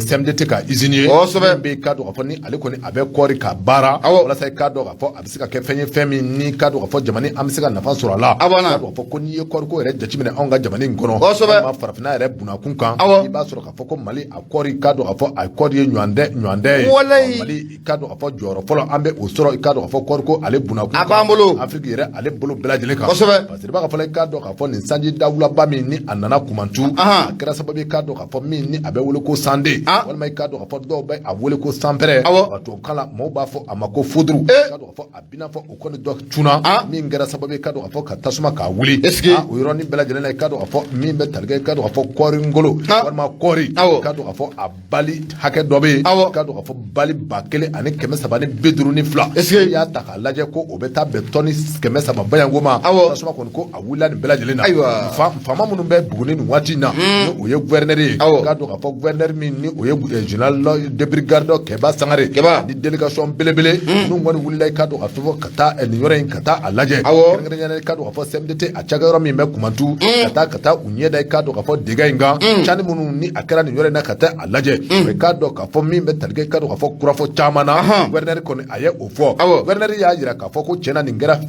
CMDT ka usine ye, min bɛ k'a dɔn k'a fɔ ni ale kɔni a bɛ kɔɔri ka baara, walasa k'a dɔn k'a fɔ a bɛ se ka kɛ fɛn ye, fɛn min ni k'a dɔn k'a fɔ jamana an bɛ se ka nafa sɔrɔ a la. K'a dɔn k'a fɔ ko n'i ye kɔɔriko yɛrɛ jateminɛ anw ka jamana in kɔnɔ, walima farafinna yɛrɛ bunakun kan, i b'a sɔrɔ k'a fɔ ko Mali a kɔɔri, k'a dɔn k'a fɔ a kɔɔri ye ɲɔndɛ ye. Mali, k'a dɔn k'a fɔ jɔyɔrɔ fɔlɔ an bɛ o sɔrɔ, k'a dɔn k'a fɔ kɔɔriko ale bunakun a b'an bolo Afiriki yɛrɛ ale bolo bɛɛ lajɛlen kan. Parce que b'a fɔ k'a dɔn k'a fɔ nin sanji dawulaba min ni a nana Kumantu, a kɛra sababu ye k'a dɔn k'a fɔ min ni a bɛ wele ko sanden, walima k'a dɔn k'a fɔ dɔw bɛ a wele ko sanpɛrɛn, tubabukan la maaw b'a fɔ a ma ko foudre, k'a dɔn k'a fɔ a bɛna fɔ o kɔni dɔ cunna, min kɛra sababu ye k'a dɔn k'a fɔ ka tasuma k'a wuli. O yɔrɔnin bɛɛ lajɛlen na, k'a dɔn k'a fɔ min bɛ tali kɛ k'a dɔn k'a fɔ kɔɔri ngolo walima kɔɔri, k'a dɔn k'a fɔ a bali hakɛ dɔ bɛ yen, k'a dɔn k'a fɔ bali 1352, n'i y'a ta k'a lajɛ ko o bɛ taa bɛn tɔni 300 bayanko ma. Tasuma kɔni ko a wulila nin bɛɛ lajɛlen na. Faama minnu bɛ Buguni nin waati in na, ni o ye gouverneur ye, k'a dɔn k'a fɔ gouverneur min ni o ye général de brigade Kɛba Sangare ni délégation belebele ninnu kɔni wulila, k'a dɔn k'a fɔ ka taa nin yɔrɔ in ka taa a lajɛ, kɛrɛnkɛrɛnnenya la k'a dɔn k'a fɔ CMDT a cakɛyɔrɔ min bɛ Kumantu, ka taa u ɲɛ da i k'a dɔn k'a fɔ dégâts in kan, cani minnu ni a kɛra nin yɔrɔ in na, ka taa a lajɛ. I k'a dɔn k'a fɔ min bɛ tali kɛ k'a dɔn k'a fɔ kurafɔ caman na, gouverneur kɔni a ye o fɔ. Gouverneur y'a jira k'a fɔ ko tiɲɛna nin kɛra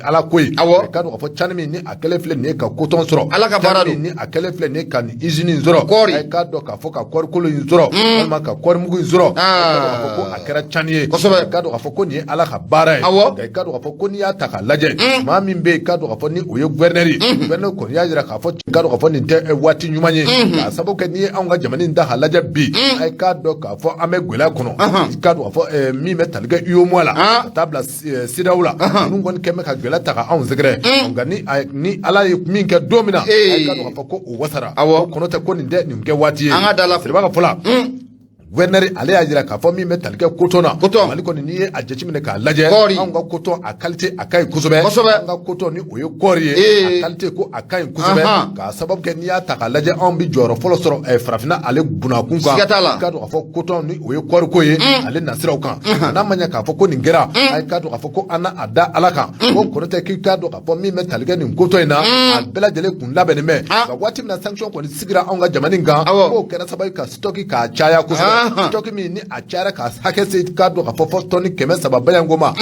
Ala ko ye. K'a dɔn k'a fɔ cani min ni a kɛlen filɛ nin ye ka coton sɔrɔ, Ala ka baara don, ni a kɛlen filɛ nin ye ka nin usine in sɔrɔ, kɔɔri, k'a dɔn k'a fɔ ka kɔɔrikolo in sɔrɔ, walima ka kɔɔrimugu in sɔrɔ, k'a dɔn k'a fɔ ko a kɛra cani ye. K'a dɔn k'a fɔ ko nin ye Ala ka baara ye. Nka i k'a dɔn k'a fɔ ko n'i y'a ta k'a lajɛ, maa min bɛ yen k'a dɔn k'a fɔ ni o ye gouverneur ye, gouverneur kɔni y'a jira k'a fɔ k'a dɔn k'a fɔ nin tɛ waati ɲuman ye, k'a sababu kɛ n'i ye anw ka jamana in ta k'a lajɛ bi, a k'a dɔn k'a fɔ an bɛ gɛlɛya kɔnɔ, k'a dɔn k'a fɔ min bɛ tali kɛ UEMOA la ka taa bila CEDEAO la, ninnu kɔni kɛn bɛ ka gɛlɛya ta ka anw sɛgɛrɛ. Nka ni Ala ye min kɛ don min na, a k'a dɔn k'a fɔ ko o wasara, o kɔnɔ tɛ ko nin tɛ nin kɛ waati ye. An ka da la. Siriba ka fɔ la, gouverneur ale y'a jira k'a fɔ min bɛ tali kɛ coton na, coton Mali kɔni, n'i ye a jateminɛ k'a lajɛ, kɔɔri, anw ka coton a qualité a ka ɲi kosɛbɛ. An ka coton ni o ye kɔɔri ye, a qualité ko a ka ɲi kosɛbɛ, k'a sababu kɛ n'i y'a ta k'a lajɛ, anw bɛ jɔyɔrɔ fɔlɔ sɔrɔ farafinna ale bunakun kan. Siga t'a la. K'a dɔn k'a fɔ coton ni o ye kɔɔriko ye, ale nasiraw kan, n'a ma ɲɛ k'a fɔ ko nin kɛra, a k'a dɔn k'a fɔ ko an na a da Ala kan, ko kɔnɔ tɛ k'i k'a dɔn k'a fɔ min bɛ tali kɛ nin coton in na, a bɛɛ lajɛlen kun labɛnnen bɛ. Nka waati min na sanction kɔni sigira anw ka jamana in kan, k'o kɛra sababu ka stock k'a caya kosɛbɛ. fɛ stock min ni a cayara ka hakɛ se k'a dɔn k'a fɔ fɔ tɔni 300 bayanko ma,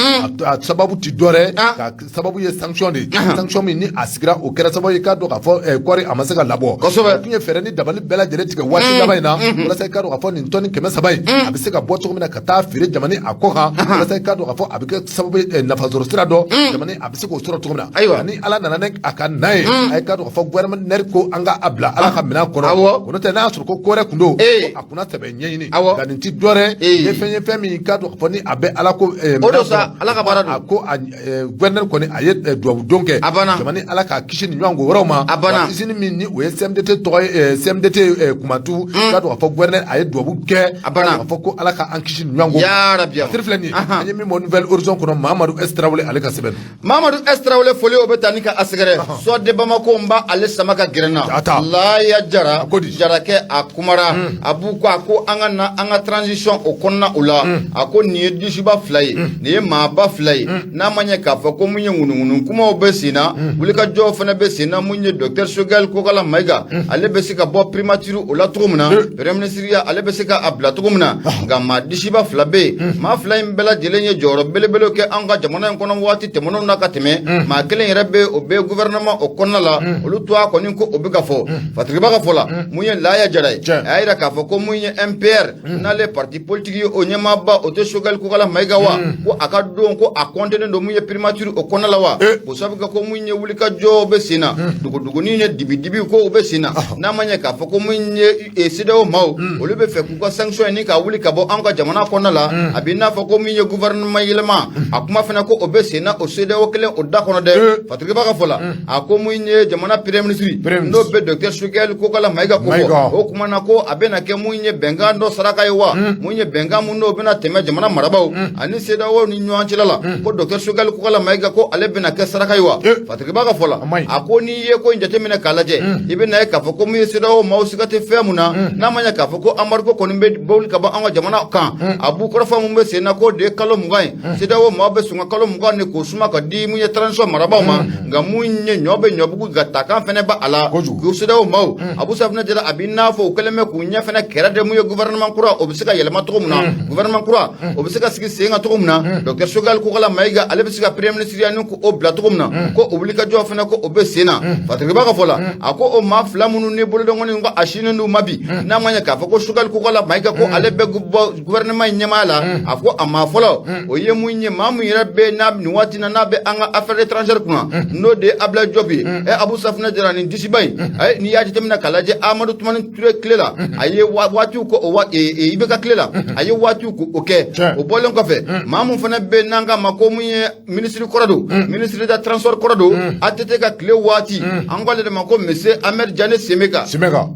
a sababu ti dɔwɛrɛ, ka sababu ye sanction de ye. Sanction min ni a sigira, o kɛra sababu ye k'a dɔn k'a fɔ kɔɔri a ma se ka labɔ. O tun ye fɛɛrɛ ni dabali bɛɛ lajɛlen tigɛ waati laban in na walasa i k'a dɔn k'a fɔ nin tɔni 300 in a bɛ se ka bɔ cogo min na ka taa feere jamana a kɔ kan, walasa i k'a dɔn k'a fɔ a bɛ kɛ sababu ye nafasɔrɔ sira dɔ jamana a bɛ se k'o sɔrɔ cogo min na. Ani Ala nana ni a ka na ye, a ye k'a dɔn k'a fɔ gouverneur ko an ka a bila Ala ka minɛn kɔnɔ. O n'o tɛ, n'a y'a sɔrɔ ko ko wɛrɛ tun don, ko a kunna sɛbɛ ɲɛɲini. Nka nin ti dɔwɛrɛ ye, fɛn ye fɛn min k'a dɔn k'a fɔ ni a bɛ Ala ko O don sa, Ala ka baara don. A ko a gouverneur kɔni a ye dubabu don kɛ. A banna. Jamana Ala k'a kisi nin ɲɔgɔn ko wɛrɛw ma. A banna. Wa usine min ni o ye CMDT tɔgɔ ye, CMDT Kumantu, k'a dɔn k'a fɔ gouverneur a ye dubabu kɛ. A banna. K'a dɔn k'a fɔ ko Ala ka an kisi nin ɲɔgɔn ko ma. Ya Rabbi. Tiri filɛ nin ye, an ye min bɔ Nouvel Horizon kɔnɔ, Mamadu S Tarawele ale ka sɛbɛn don. Mamadu S Tarawele, foli o bɛ taa ni ka a sɛgɛrɛ. Soit de Bamako, n b'a ale sama ka gɛrɛ n na. A ta. Laya Jara. A ko di? Jarakɛ a kumara a b'u ko a ko an ka na an ka transition o kɔnɔna o la. A ko nin ye disiba fila ye, nin ye maaba fila ye. N'a ma ɲɛ k'a fɔ ko mun ye ŋunuŋunu kumaw bɛ sen na, wulikajɔw fana bɛ sen na, mun ye docteur Choguel Kokala Mayiga, ale bɛ se ka bɔ primature o la cogo min na, premier ministre ya ale bɛ se ka a bila cogo min na. Nka maa disiba fila bɛ yen, maa fila in bɛɛ lajɛlen ye jɔyɔrɔ belebele kɛ an ka jamana in kɔnɔ waati tɛmɛnenw na ka tɛmɛ. Maa kelen yɛrɛ bɛ, o bɛ gouvernement o kɔnɔna la, olu to a kɔni ko o bɛ ka fɔ Fatiriba ka fɔ la. Mun ye Laya Jara ye, a y'a yira k'a fɔ ko mun ye MPR n'ale parti politique ye, o ɲɛmaaba o tɛ Choguel Kokala Mayiga wa, ko a ka don ko a kɔntenen don mun ye primature o kɔnɔna la wa, o sabu kɛ ko mun ye wulikajɔ bɛ sen na, dogodogonin ni dibidibi ko o bɛ sen na. N'a ma ɲɛ k'a fɔ ko mun ye CEDEAO maaw, olu bɛ fɛ k'u ka sanction ɲini ka wuli ka bɔ an ka jamana kɔnɔna la, a bɛ n'a fɔ ko min ye gouvernement yɛlɛma a kuma fana ko o bɛ sen na o CEDEAO kelen o da kɔnɔ dɛ. Fatiriba ka fɔ la, a ko mun ye jamana premier ministre, n'o bɛ docteur Choguel Kokala Mayiga ko fɔ, o kuma na ko a bɛna kɛ mun ye bɛnkan dɔ saraka ye wa, mun ye bɛnkan mun n'o bɛna tɛmɛ jamana marabaaw ani CEDEAO ni ɲɔgɔn cɛla la, ko docteur Choguel Kokala Mayiga ko ale bɛna kɛ saraka ye wa. Fatiriba ka fɔ la, a ko n'i ye ko in jateminɛ k'a lajɛ, i bɛna ye k'a fɔ ko mun ye CEDEAO maaw siga tɛ fɛn mun na. N'a ma ɲɛ k'a fɔ ko embargo kɔni bɛ boli ka bɔ an ka jamana kan, a b'u kɔrɔfɔ mun bɛ sen na k'o de ye kalo 20 ye. CEDEAO maaw bɛ sɔn ka kalo 20 de k'o suma ka di mun ye transition marabaaw ma. Nka mun ye ɲɔ bɛ ɲɔbugu ka takan fɛnɛ b'a a la ko CEDEAO maaw, Abu Safinɛ Jara, a b'i n'a fɔ u kɛlen bɛ k'u ɲɛ fɛnɛ kɛrɛ de mun ye gouvernement kura o bɛ se ka yɛlɛma cogo min na, gouvernement kura o bɛ se ka sigi sen kan cogo min na, docteur Choguel Kokala Mayiga ale bɛ se ka premier ministre ya ni k'o bila cogo min na, ko o wulikajɔ fɛnɛ ko o bɛ sen na. Fatiriba ka fɔ la, a ko o maa fila minnu ni bolodɔngɔni ko a sinnen d'u ma bi, n'a ma ɲɛ k'a fɔ ko Choguel Kokala Mayiga ko ale bɛ bɔ gouvernement in ɲɛmaaya la, a ko a maa fɔlɔ o ye mun ye maa mun yɛrɛ bɛ n'a nin waati na n'a bɛ an ka affaires étrangères kunna, n'o de ye Abdoulaye Diop ye. Abu Safinɛ Jara, nin disiba in, n'i y'a jateminɛ k'a lajɛ, Amadu Tumani Ture tile la a ye waatiw ko o IBK tile la a ye waatiw ko o kɛ. O bɔlen kɔfɛ, maa mun fana bɛ n'an k'a ma ko mun ye ministre kɔrɔ don, ministre de transport kɔrɔ don, ATT ka tile waati, an k'ale de ma ko monsieur Ahmed Diané Semeka. Semeka,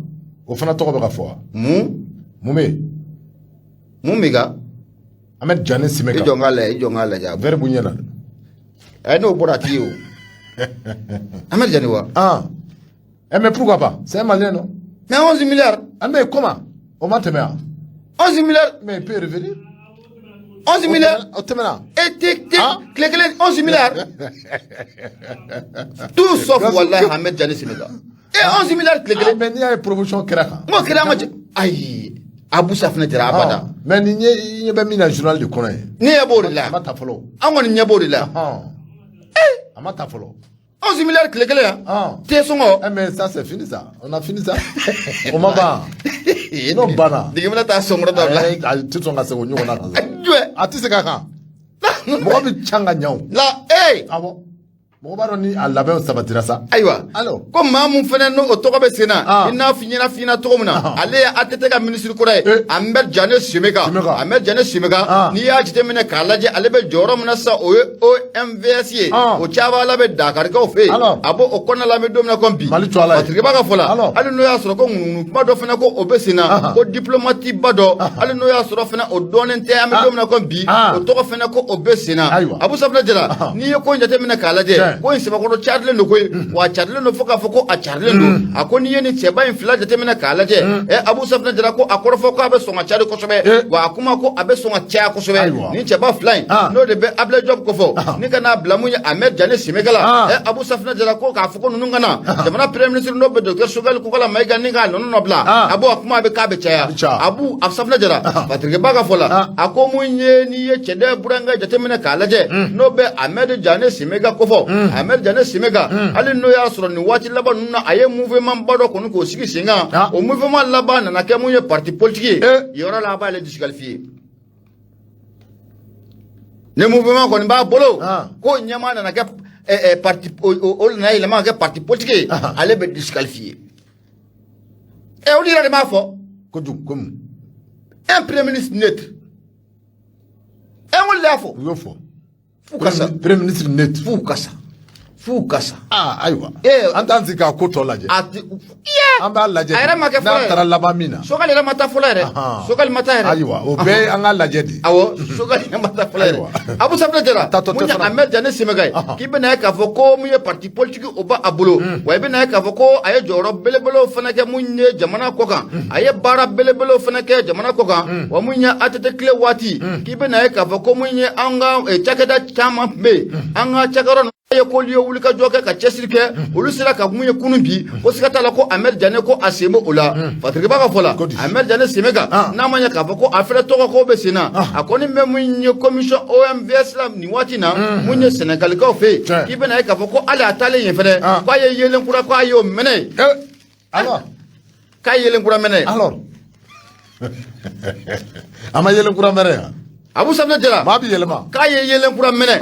o fana tɔgɔ bɛ ka fɔ wa? Mun bɛ yen? Mun bɛ ka Ahmed Diané Semeka. I jɔ n k'a lajɛ, i jɔ n k'a lajɛ. Verre b'u ɲɛ na. N'o bɔra a t'i ye o. Ahmed Diané wa? Ah. Eh mais pourquoi pas? C'est un Malien, non? Mais 11 milliards. Ah mais comment? O ma tɛmɛ wa? 11 milliards. Mais il peut revenir. 11 milliards. O tɛmɛna. E te te tile kelen 11 milliards. Tout sauf wallahi Ahmed Diané Semeka. E 11 milliards tile kelen. Mais n'i y'a ye promotion kɛra kan. N ko kɛra an ka ayi. Abu Safinɛ Jara abada. Mais nin ɲɛ i ɲɛ bɛ min na journal de kɔnɔ ye. Ne ɲɛ b'o de la. A ma ta fɔlɔ. An kɔni ɲɛ b'o de la. A ma ta fɔlɔ. 11 milliards tile kelen yan. Te sɔngɔ. Eh mais ça c'est fini ça. On a fini ça. O ma ban. N'o banna. Dege bɛna taa sɔnkɔrɔ dabila. A tɛ sɔn ka segin o ɲɔgɔnna kan. Jumɛn? A tɛ segin a kan. Mɔgɔ bɛ can ka ɲɛ o. La ee. Awɔ. Mɔgɔ b'a dɔn ni a labɛnw sabatira sa. Ayiwa. Alors. Ko maa mun fana n'o tɔgɔ bɛ sen na, i n'a fɔ ɲɛna f'i ɲɛna cogo min na, ale ye ATT ka ministre kɔrɔ ye, Ahmed Diané Semeka. Ahmed Diané Semeka, n'i y'a jateminɛ k'a lajɛ, ale bɛ jɔyɔrɔ min na sisan, o ye OMVS ye. O caman bɛ Dakarikaw fɛ yen. A b'o o kɔnɔna la an bɛ don min na komi bi. Mali to ala ye. Fatiriba ka fɔ la, hali n'o y'a sɔrɔ ko ŋunuŋunu kuma dɔ fana ko o bɛ sen na, ko diplomate ba dɔ, hali n'o y'a sɔrɔ fana o dɔnnen tɛ an bɛ don min na komi bi, o tɔgɔ fana ko o bɛ sen na. Abu Safinɛ Jara, n'i ye ko in jateminɛ k'a lajɛ, Ko in sɛbɛkɔrɔ carilen don koyi, wa a carilen don fo k'a fɔ ko a carilen don. A ko n'i ye nin cɛba in fila jateminɛ k'a lajɛ, Abu Safinɛ Jara ko a kɔrɔfɔ ko a bɛ sɔn ka cari kosɛbɛ, wa a kuma ko a bɛ sɔn ka caya kosɛbɛ. Nin cɛba fila in, n'o de bɛ Ablaye Diop kofɔ ni ka n'a bila mun ye Ahmed Jane Simeka la. Abu Safinɛ Jara ko k'a fɔ ko ninnu ka na jamana premier ministre n'o bɛ docteur Choguel Kokala Mayiga ni k'a nɔnɔ nɔ bila, Abu a kuma bɛ k'a bɛ caya. Abu Safinɛ Jara, Patrick Ba ka fɔ la, a ko mun ye n'i ye cɛden burankɛ jateminɛ k'a lajɛ, n'o bɛ Ahmed Jane Simeka kofɔ, Ahmed Jane Simeka, hali n'o y'a sɔrɔ nin waati laban ninnu na a ye mouvement ba dɔ kɔni k'o sigi sen kan, o mouvement laban nana kɛ mun ye parti politique ye. Yɔrɔ la a b'ale disqualifier ni mouvement kɔni b'a bolo ko ɲɛmaa nana kɛ parti, o nana yɛlɛma ka kɛ parti politique ye, ale bɛ disqualifier. Olu yɛrɛ de b'a fɔ. Kojugu komi. Un premier ministre neutre, n ko de y'a fɔ. U y'o fɔ. F'u ka sa. Premier ministre neutre. F'u ka sa, f'u ka sa. Aa, ayiwa, an t'an sigi k'a ko tɔ lajɛ. A ti An b'a lajɛ. A yɛrɛ ma kɛ fɔlɔ. N'a taara laban min na. Choguel yɛrɛ ma taa fɔlɔ yɛrɛ. Choguel ma taa yɛrɛ. Ayiwa, o bɛɛ ye an k'a lajɛ de. Awɔ, Choguel yɛrɛ ma taa fɔlɔ yɛrɛ. Abu Safinɛ Jara, mun ye Ahmed Jane Simeka ye, k'i bɛna ye k'a fɔ ko mun ye parti politique o b'a bolo, wa i bɛna ye k'a fɔ ko a ye jɔyɔrɔ belebelew fana kɛ mun ye jamana kɔ kan, a ye baara belebelew fana kɛ jamana kɔ kan, wa mun ye ATT tile waati, k'i bɛna ye k'a fɔ ko mun ye an ka cakɛda caman tun bɛ yen, an ka cakɛyɔrɔ ye k'olu ye wulikajɔ kɛ ka cɛsiri kɛ, olu sera ka mun ye kunun bi, ko siga t'a la ko Ahmed Jane ko a sen bɛ o la. Patrick Ba ka fɔ la, Ahmed Jane Simeka, n'a ma ɲɛ k'a fɔ ko a fɛnɛ tɔgɔ ko bɛ sen na, a kɔni bɛ mun ye commission OMVS la nin waati na, mun ye Sɛnɛgalikaw fɛ yen, k'i bɛna ye k'a fɔ ko hali a taalen yen fɛnɛ, k'a ye yelen kura, k'a y'o mɛnɛ. K'a ye yelen kura mɛnɛ. Alors, a ma yelen kura mɛnɛ yan. Abu Safinɛ Jara. Maa bi yɛlɛma. K'a ye yelen kura mɛnɛ.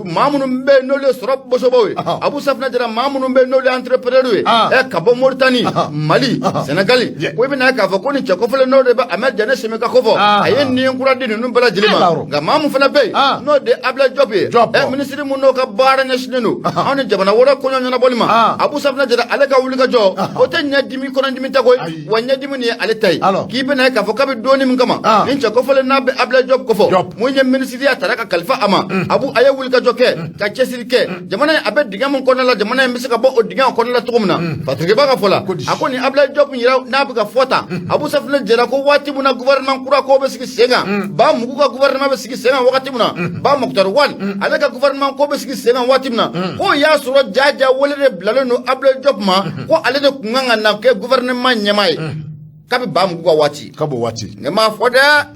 Maa minnu bɛ yen n'olu ye sɔrɔ bosobaw ye, Abu Safinɛ Jara, maa minnu bɛ yen n'olu ye entrepreneur ye, ka bɔ Moritani, Mali, Senegali, ko i bɛna ye k'a fɔ ko nin cɛ kɔfɛlen n'o de bɛ Ahmed Jane Simeka kofɔ, a ye nin kura di ninnu bɛɛ lajɛlen ma. Nka maa min fana bɛ yen n'o de ye Ablaye Diop ye, minisiri min n'o ka baara ɲɛsinnen don anw ni jamana wɛrɛ koɲɛ ɲɛnabɔli ma, Abu Safinɛ Jara ale ka wulikajɔ o tɛ ɲɛdimi kɔnɔdimi tɛ koyi, wa ɲɛdimi nin ye ale ta ye. K'i bɛna ye k'a fɔ kabi donni min kama nin cɛ kɔfɛlen n'a bɛ Ablaye Diop kofɔ, mun ye minisiriya tara ka kalifa a ma, Abu a ye wulikajɔ kɛ ka cɛsiri kɛ jamana in a bɛ dingɛ min kɔnɔna la, jamana in bɛ se ka bɔ o dingɛ kɔnɔna la cogo min na. Patrick Ba ka fɔ la, a ko nin Ablaye Diop yɛrɛ n'a bɛ ka fɔ tan, Abu Safinɛ Jara ko waati min na gouvernement kura ko bɛ sigi sen kan, Ba Mugu ka gouvernement bɛ sigi sen kan wagati min na, Ba Moctar Ouane ale ka gouvernement ko bɛ sigi sen kan waati min na, k'o y'a sɔrɔ jaja wele de bilalen don Ablaye Diop ma, ko ale de kun kan ka na kɛ gouvernement ɲɛmaa ye kabi Ba Mugu ka waati. Kab'o waati. Ne m'a fɔ dɛ.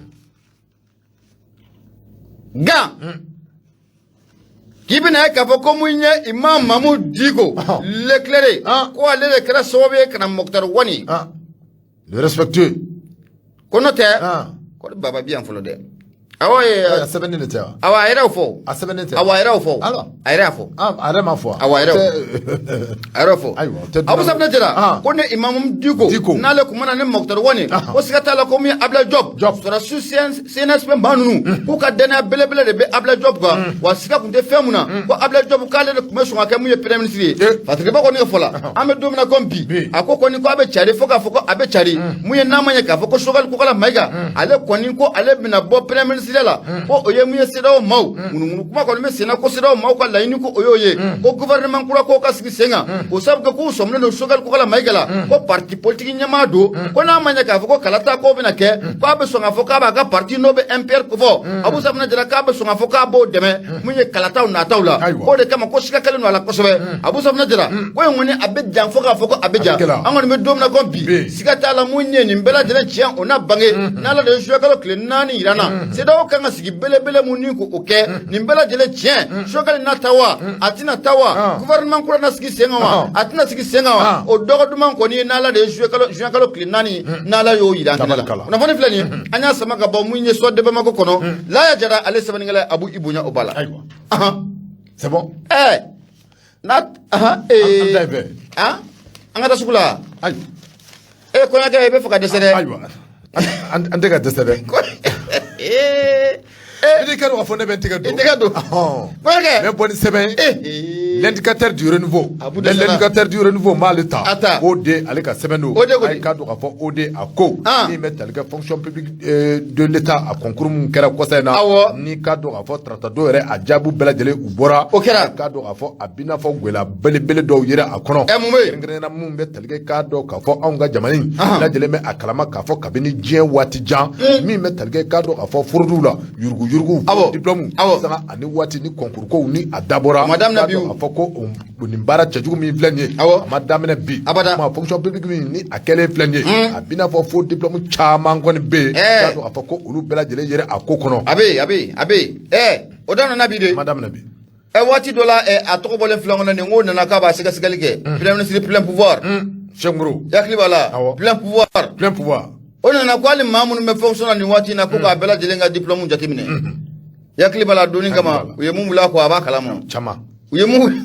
Nka k'i bɛna ye k'a fɔ ko mun ye Imam Mahmoud Dicko l'éclairé, ko ale de kɛra sababu ye ka na Moctar Ouane. Le respectueux. Ko n'o tɛ ko baba bi yan fɔlɔ dɛ. Awɔ ye. A sɛbɛnnen de tɛ wa? Awɔ, a yɛrɛ y'o fɔ. A sɛbɛnnen tɛ. Awɔ, a yɛrɛ y'o fɔ. A yɛrɛ y'a fɔ. A yɛrɛ ma fɔ. Awɔ, a yɛrɛ a yɛrɛ fɔ. Ayiwa, o tɛ. Abu Safinɛ Jara ko ne Imam Dicko n'ale kun mana ni Moctar Ouane, ko siga t'a la ko min ye Ablaye Diop sɔrɔdasi CNSP maa ninnu k'u ka dannaya belebele de bɛ Ablaye Diop kan, wa siga kun tɛ fɛn mun na ko Ablaye Diop k'ale de tun bɛ sɔn ka kɛ mun ye premier ministre ye. Patrick Ba kɔni ka fɔ la, an bɛ don min na komi bi, a ko kɔni ko a bɛ cari fo k'a fɔ ko a bɛ cari mun ye n'a ma ɲɛ k'a fɔ ko Choguel Kokala Mayiga ale kɔni ko ale bɛna bɔ premier ministre la, ko o ye mun ye CEDEAO maaw ŋunuŋunu kuma kɔni bɛ senna, ko CEDEAO maaw ka laɲini ko o y'o ye ko gouvernement kura k'o ka sigi sen kan, k'o sabu kɛ k'u sɔminen don Choguel Kokala Mayiga la, ko parti politique ɲɛmaa don, ko n'a ma ɲɛ k'a fɔ ko kalata ko bɛna kɛ, k'a bɛ sɔn k'a fɔ k'a b'a ka parti n'o bɛ MPR kofɔ, Abu Safinɛ Jara k'a bɛ sɔn k'a fɔ k'a b'o dɛmɛ mun ye kalataw nataw la, k'o de kama ko siga kɛlen don a la kosɛbɛ. Abu Safinɛ Jara ko in kɔni a bɛ jan fo k'a fɔ ko a bɛ jan, an kɔni bɛ don min na ko bi, siga t'a la mun ye nin bɛɛ lajɛlen tiɲɛ o na bange n'Ala de ye juillet kalo tile 4 yira n na. CEDEAO kan ka sigi belebele mun ni k'o kɛ nin bɛɛ lajɛlen tiɲɛ, Choguel na taa wa a tɛna taa wa, gouvernement kura na sigi sen kan wa a tɛna sigi sen kan wa, o dɔgɔ duman kɔni ye n'Ala de ye juin kalo tile 4 n'Ala y'o yira an kɛnɛ la. Kunnafoni filɛ nin ye, an y'a sama ka bɔ mun ye Soir de Bamako kɔnɔ, Laya Jara ale sɛbɛnnikɛla, Abu i bonya o b'a la. Ayiwa, c'est bon. N'a An ta ye bɛɛ. An ka taa sugu la. Ayiwa. Kɔɲɔkɛ, i bɛ fɛ ka dɛsɛ dɛ. Ayiwa, an tɛ ka dɛsɛ dɛ. N'i ka dɔn k'a fɔ ne bɛ n tɛgɛ don. I tɛgɛ don. Kɔɲɔkɛ. N bɛ bɔ ni sɛbɛn ye. L'indicateur du renouveau. Abu dɛsɛra. L'indicateur du renouveau n b'ale ta. A ta. OD ale ka sɛbɛn don. O de ko di? A k'a dɔn k'a fɔ OD a ko. Ah. Min bɛ tali kɛ fonction publique de l'État a concours mun kɛra kɔsa in na. Awɔ. N'i k'a dɔn k'a fɔ tarata don yɛrɛ a jaabiw bɛɛ lajɛlen u bɔra. O kɛra. A k'a dɔn k'a fɔ a b'i n'a fɔ gɛlɛya belebele dɔw yera a kɔnɔ. Ɛ, mun bɛ yen? Kɛrɛnkɛrɛnnenya la mun bɛ tali kɛ k'a dɔn k'a fɔ anw ka jamana in. Ahan. Lajɛlen bɛ a kalama k'a fɔ kabini diɲɛ waati jan. Min bɛ tali kɛ k'a dɔn k'a fɔ fraude la yuruguyurugu. Awɔ. Diplôme. Awɔ. Sanga ani waati ni concours kow ni a dabɔra. A ma daminɛ K'a bi dɔn o. k'a fɔ ko nin baara cɛjugu min filɛ nin ye. Awɔ. A ma daminɛ bi. Abada. Ma fonction publique min ni a kɛlen filɛ nin ye. A b'i n'a fɔ faux diplôme caman kɔni bɛ yen. Ɛɛ. K'a dɔn k'a fɔ ko olu bɛɛ lajɛlen yera a ko kɔnɔ. A bɛ yen, a bɛ yen, a bɛ yen. Ɛ, o daminɛna bi de. A ma daminɛ bi. Ɛ, waati dɔ la, ɛ, a tɔgɔ bɔlen filɛ kɔnɔ nin ko nana k'a b'a sɛgɛsɛgɛli kɛ. Premier ministre plein pouvoir. Cheikh Moro. I hakili b'a la. Awɔ. Plein pouvoir. Plein pouvoir. O nana ko hali maa minnu bɛ fonction na nin waati in na ko k'a bɛɛ lajɛlen ka diplôme jateminɛ. I hakili b'a la donni kama b'a la. u ye mun wuli a kɔ a b'a kalama. Caman. U ye mun wuli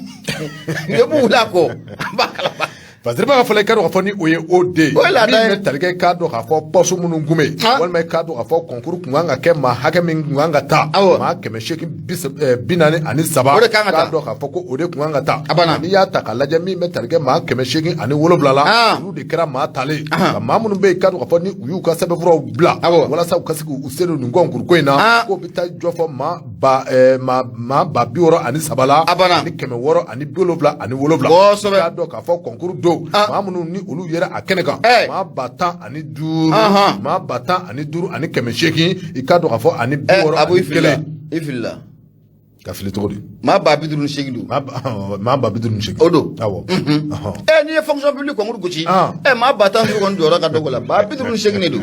a kɔ a b'a kalama. Fasiriba ka fɔlɔ i k'a dɔn k'a fɔ ni o ye OD O ye laada ye. Min bɛ tali kɛ k'a dɔn k'a fɔ poste minnu kun bɛ yen Ah. walima i k'a dɔn k'a fɔ concours kun kan ka kɛ maa hakɛ min kun kan ka taa Awɔ. maa 843 O de kan ka taa. k'a dɔn k'a fɔ ko o de kun kan ka taa. A banna. N'i y'a ta k'a lajɛ min bɛ tali kɛ maa 807 la Ah. olu de kɛra maa talen Ahan. nka maa minnu bɛ yen k'a dɔn k'a fɔ ni u y'u ka sɛbɛnfuraw bila Awɔ. walasa u ka se k'u sen don nin concours ko in na Ah. k'o bɛ taa jɔ fɔ maa 630 la A banna. ani 677. Kosɛbɛ. K'a dɔn k'a fɔ concours don Ah. maa minnu ni olu yera a kɛnɛ kan Eh. maa 15,000 Ahan. maa 15,800 i k'a dɔn k'a fɔ ani bi Ɛ, wɔɔrɔ Abu, i ani filila. kelen. I filila. Ka fili cogo di? Maa 58,000 don. Maa 58,000. O don. Awɔ. Ɔhɔn. Ɛ, n'i ye fonction publique concours gosi. Ah. Ɛ, maa 15,000 kɔni jɔyɔrɔ ka dɔgɔ la. 58,000 de don.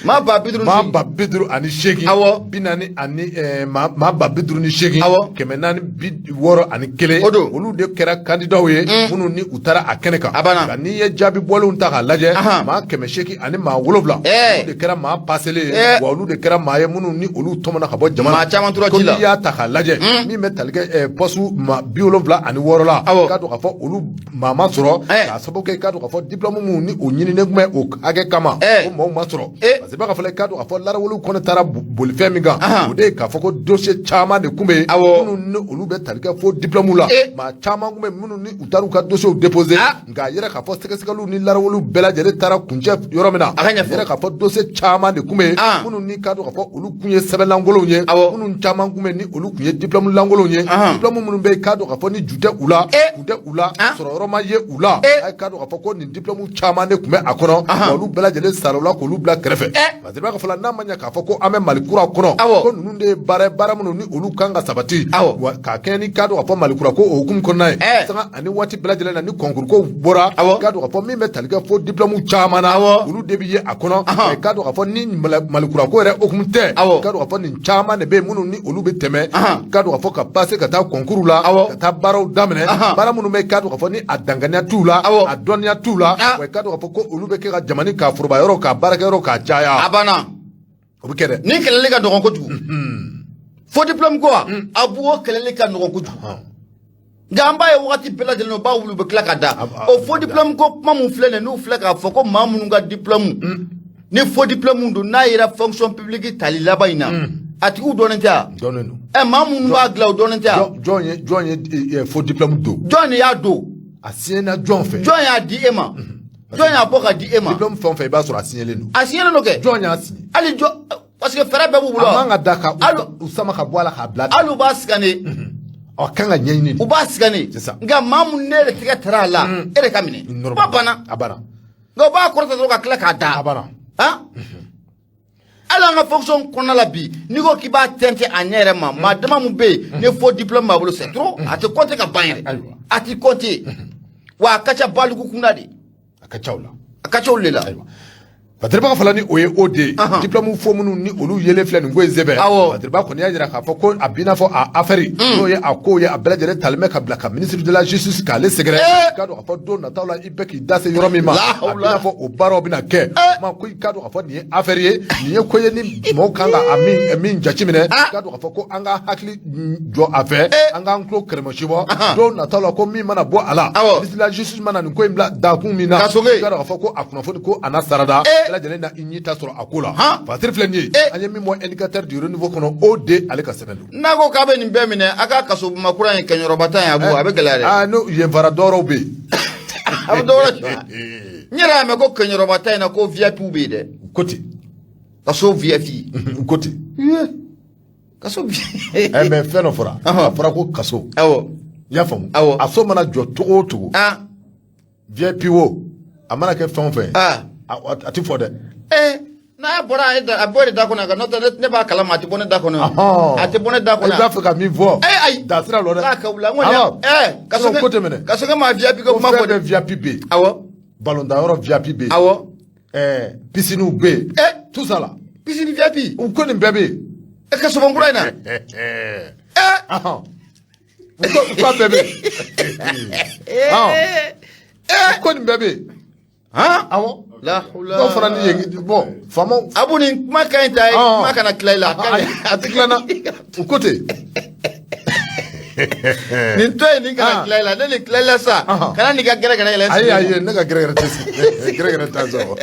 Maa 58,000. Maa 58,000. Awɔ. Bi naani ani maa 58,000. Awɔ. 461. O don. Olu de kɛra candidatw ye minnu ni u taara a kɛnɛ kan. A banna. Nka n'i ye jaabi bɔlenw ta k'a lajɛ. Ahan. Maa 807. Ɛɛ. Olu de kɛra maa paselen ye. Ɛɛ. Wa olu de kɛra maa ye minnu ni olu tɔmɔna ka bɔ jama na. Maa caman tora Ko ji la. n'i y'a ta k'a lajɛ. Min bɛ tali kɛ poste maa 76 la. Awɔ. K'a dɔn k'a fɔ olu maa ma sɔrɔ. Ɛɛ. K'a sababu kɛ k'a dɔn k'a fɔ diplôme minnu ni o ɲininen tun bɛ o hakɛ kama. Ɛɛ. O maaw ma sɔrɔ. Eh. Parce que b'a ka fɔ i k'a dɔn k'a fɔ laraweliw kɔni taara bolifɛn min kan. Ahan. O de ye k'a fɔ ko dossier caman de tun bɛ yen. Awɔ. Minnu ni olu bɛ tali kɛ fo diplôme la. Eh. Maa caman tun bɛ yen minnu ni u taara u ka dossier déposer. Ah. Nka a yɛrɛ k'a fɔ sɛgɛsɛgɛliw ni laraweliw bɛɛ lajɛlen taara kuncɛ yɔrɔ min na. A ka ɲɛfɔ. A yɛrɛ k'a fɔ dossier caman de tun bɛ yen. Ah. Minnu ni k'a dɔn k'a fɔ olu tun ye sɛbɛn lankolonw ye. Awɔ. Minnu caman tun bɛ yen ni olu tun ye diplôme lankolonw ye. Ahan. Diplôme minnu bɛ yen k'a dɔn k'a fɔ ni ju tɛ u la. Eh. Kun tɛ u la. Ah. Sɔrɔyɔrɔ ma ye u la. Eh. A ye k'a dɔn k'a fɔ ko nin diplôme caman de tun bɛ a kɔnɔ. Ahan. Wa olu bɛɛ lajɛlen sara u la k'olu bila kɛrɛfɛ. Eh. Parce que b'a fɔ la n'a ma ɲɛ k'a fɔ ko an bɛ Mali kura kɔnɔ. Awɔ. Ko ninnu de ye baara ye baara minnu ni olu kan ka sabati. Awɔ. Wa k'a kɛɲɛ ni k'a dɔn k'a fɔ Mali kura ko o hukumu kɔnɔna ye. Eh. Sanga ani waati bɛɛ lajɛlen na ni concours kow bɔra. Awɔ. K'a dɔn k'a fɔ min bɛ tali kɛ fo diplôme caman na. Awɔ. Olu de bɛ ye a kɔnɔ. Ahan. Wa k'a dɔn k'a fɔ ni Mali kura ko yɛrɛ hukumu tɛ. Awɔ. K'a dɔn k'a fɔ nin caman de bɛ yen minnu ni olu bɛ tɛmɛ. Ahan. K'a dɔn k'a fɔ ka passer ka taa concours la. Awɔ. Ka taa baaraw daminɛ. Ahan. Baara minnu bɛ yen k'a dɔn k'a fɔ ni a danganiya t'u la. Awɔ. A dɔnniya t'u la. Ah. Wa k'a dɔn k'a fɔ ko olu bɛ kɛ ka jamana k'a foroba yɔrɔ k'a baarakɛyɔrɔ k'a caya. A banna. O bɛ kɛ dɛ. Ni kɛlɛli ka nɔgɔn kojugu. Faux diplôme ko wa? Abu, o kɛlɛli ka nɔgɔn kojugu. Nka an b'a ye wagati bɛɛ lajɛlen u b'a wuli u bɛ tila ka da. O faux diplôme ko kuma mun filɛ nin ye n'u filɛ k'a fɔ ko maa minnu ka diplôme ni faux diplôme don n'a yera fonction publique tali laban in na a tigiw dɔnnen tɛ wa? Dɔnnen don. Ɛ, maa minnu b'a dilan o dɔnnen tɛ wa? Jɔn ye faux diplôme don? Jɔn de y'a don? A signé jɔn fɛ? Jɔn y'a di e ma? Jɔn y'a bɔ ka di e ma? Diplôme fɛn o fɛn i b'a sɔrɔ a signé don. A signé don kɛ. Jɔn y'a signé? Hali jɔ parce que fɛɛrɛ bɛɛ b'u bolo. A man ka da ka Hali u sama ka bɔ a la k'a bila. hali u b'a scanner. A kan ka ɲɛɲini de. U b'a scanner. C'est ça. Nka maa mun ne yɛrɛ tɛgɛ tara a la e de ka minɛ. Normal. Kuma banna. A banna. Nka u b'a kɔrɔta dɔrɔn ka tila k'a da. A banna. Han, hali an ka fonction kɔnɔna la bi n'i ko k'i b'a tɛntɛn a ɲɛ yɛrɛ ma maa dama mun bɛ yen ni faux diplôme b'a bolo, c'est trop, a tɛ compter ka ban yɛrɛ. Ayiwa. A tɛ compter wa a ka ca baliku kunda de. A ka ca o la. A ka ca olu de la. Ayiwa. Batiriba fana ni o ye o de ye. Ahan. Diplôme faux minnu ni olu yelen filɛ nin ko in sɛbɛn. Awɔ. Batiriba kɔni y'a jira k'a fɔ ko a b'i n'a fɔ a affaire n'o ye a ko ye a bɛɛ lajɛlen talen bɛ ka bila ka ministre de la justice k'ale sɛgɛrɛ. Eh. K'a dɔn k'a fɔ don nataw la i bɛ k'i da se yɔrɔ min ma. La A b'i n'a fɔ o baaraw bɛna kɛ. Eh. Ma ko i k'a dɔn k'a fɔ nin ye affaire ye nin ye ko ye ni mɔgɔw kan ka a min jateminɛ. Ah. K'a dɔn k'a fɔ ko an ka hakili jɔ a fɛ. Eh. An k'an tulo kɛrɛmɛsi bɔ. Ahan. Don nataw la ko min mana bɔ a la. Awɔ. Ministre de la justice mana nin ko in bila dakun min na. Ka soge. I k'a dɔn k'a fɔ ko a kunnafoni ko a na sarada. Eh. Bɛɛ lajɛlen na i ɲi ta sɔrɔ a ko la. Fasiri filɛ nin ye, an ye min bɔ Indicateur du Renouveau kɔnɔ, o de ale ka sɛbɛn don. N'a ko k'a bɛ nin bɛɛ minɛ, a ka kaso kura in kɛɲɔrɔba ta ye, Abu, a bɛ gɛlɛya dɛ. Aa, n'o yen fara dɔwɛrɛw bɛ yen. A bɛ dɔwɛrɛ jumɛn? N yɛrɛ y'a mɛn ko kɛɲɔrɔba ta in na, ko VIP bɛ yen dɛ. Ko ten. Kaso VIP. Ko ten. Kaso VIP. Ɛ, mais fɛn dɔ fɔra, a fɔra ko kaso. I y'a faamu? Awɔ. A so mana jɔ cogo o cogo, VIP wo, a mana kɛ fɛn o fɛn ye, a ti fɔ dɛ. Ee, n'a bɔra a bɔ de da kɔnɔ ka n'o tɛ, ne b'a kalama, a tɛ bɔ ne da kɔnɔ. A tɛ bɔ ne da kɔnɔ. I b'a fɛ ka min fɔ. Ee, ayi. Dasira lɔ dɛ. N'a ka wula n kɔni. Ɛɛ, kaso ko tɛ minɛ. Kaso kɛ maa VIP ko kuma fɔ dɛ. Fɛn bɛɛ VIP bɛ yen. Balɔntanyɔrɔ VIP bɛ yen. Ɛɛ, piscine bɛ yen. Tout ça là. Piscine VIP. U ko nin bɛɛ bɛ yen. E, kaso bon kura in na. U ko a bɛɛ bɛ yen. Ko nin bɛɛ bɛ yen. Awɔ. Dɔw fana ni yen, bon, faamaw. Abu, nin kuma ka ɲi ta ye, kuma kana tila i la. A tɛ tila n na, u ko ten. Nin to yen, nin kana tila i la. Ne nin tila i la sa, kana n'i ka gɛrɛ gɛrɛ yɛlɛ. Ayi, ayi, ne ka gɛrɛ gɛrɛ tɛ se, gɛrɛ gɛrɛ t'a sɔrɔ.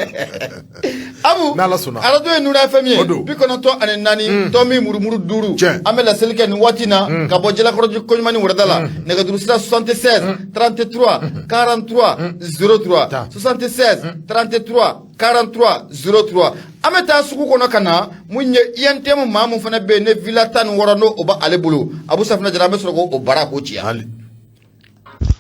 Abu, n'Ala sɔnna. Arajo ye Nura FM ye. O don. 94 tomi murumuru 5. An bɛ laseli kɛ nin waati na ka bɔ Jalakɔrɔji Koɲumani wɛrɛda la. Nɛgɛjuru sira 76 33 43 03, 76 33 43 03. An bɛ taa sugu kɔnɔ ka na mun ye UNTM maa mun fana bɛ yen, ne villa 16 n'o o b'ale bolo. Abu Safinɛ Jara, an bɛ sɔrɔ k'o baara k'o ci.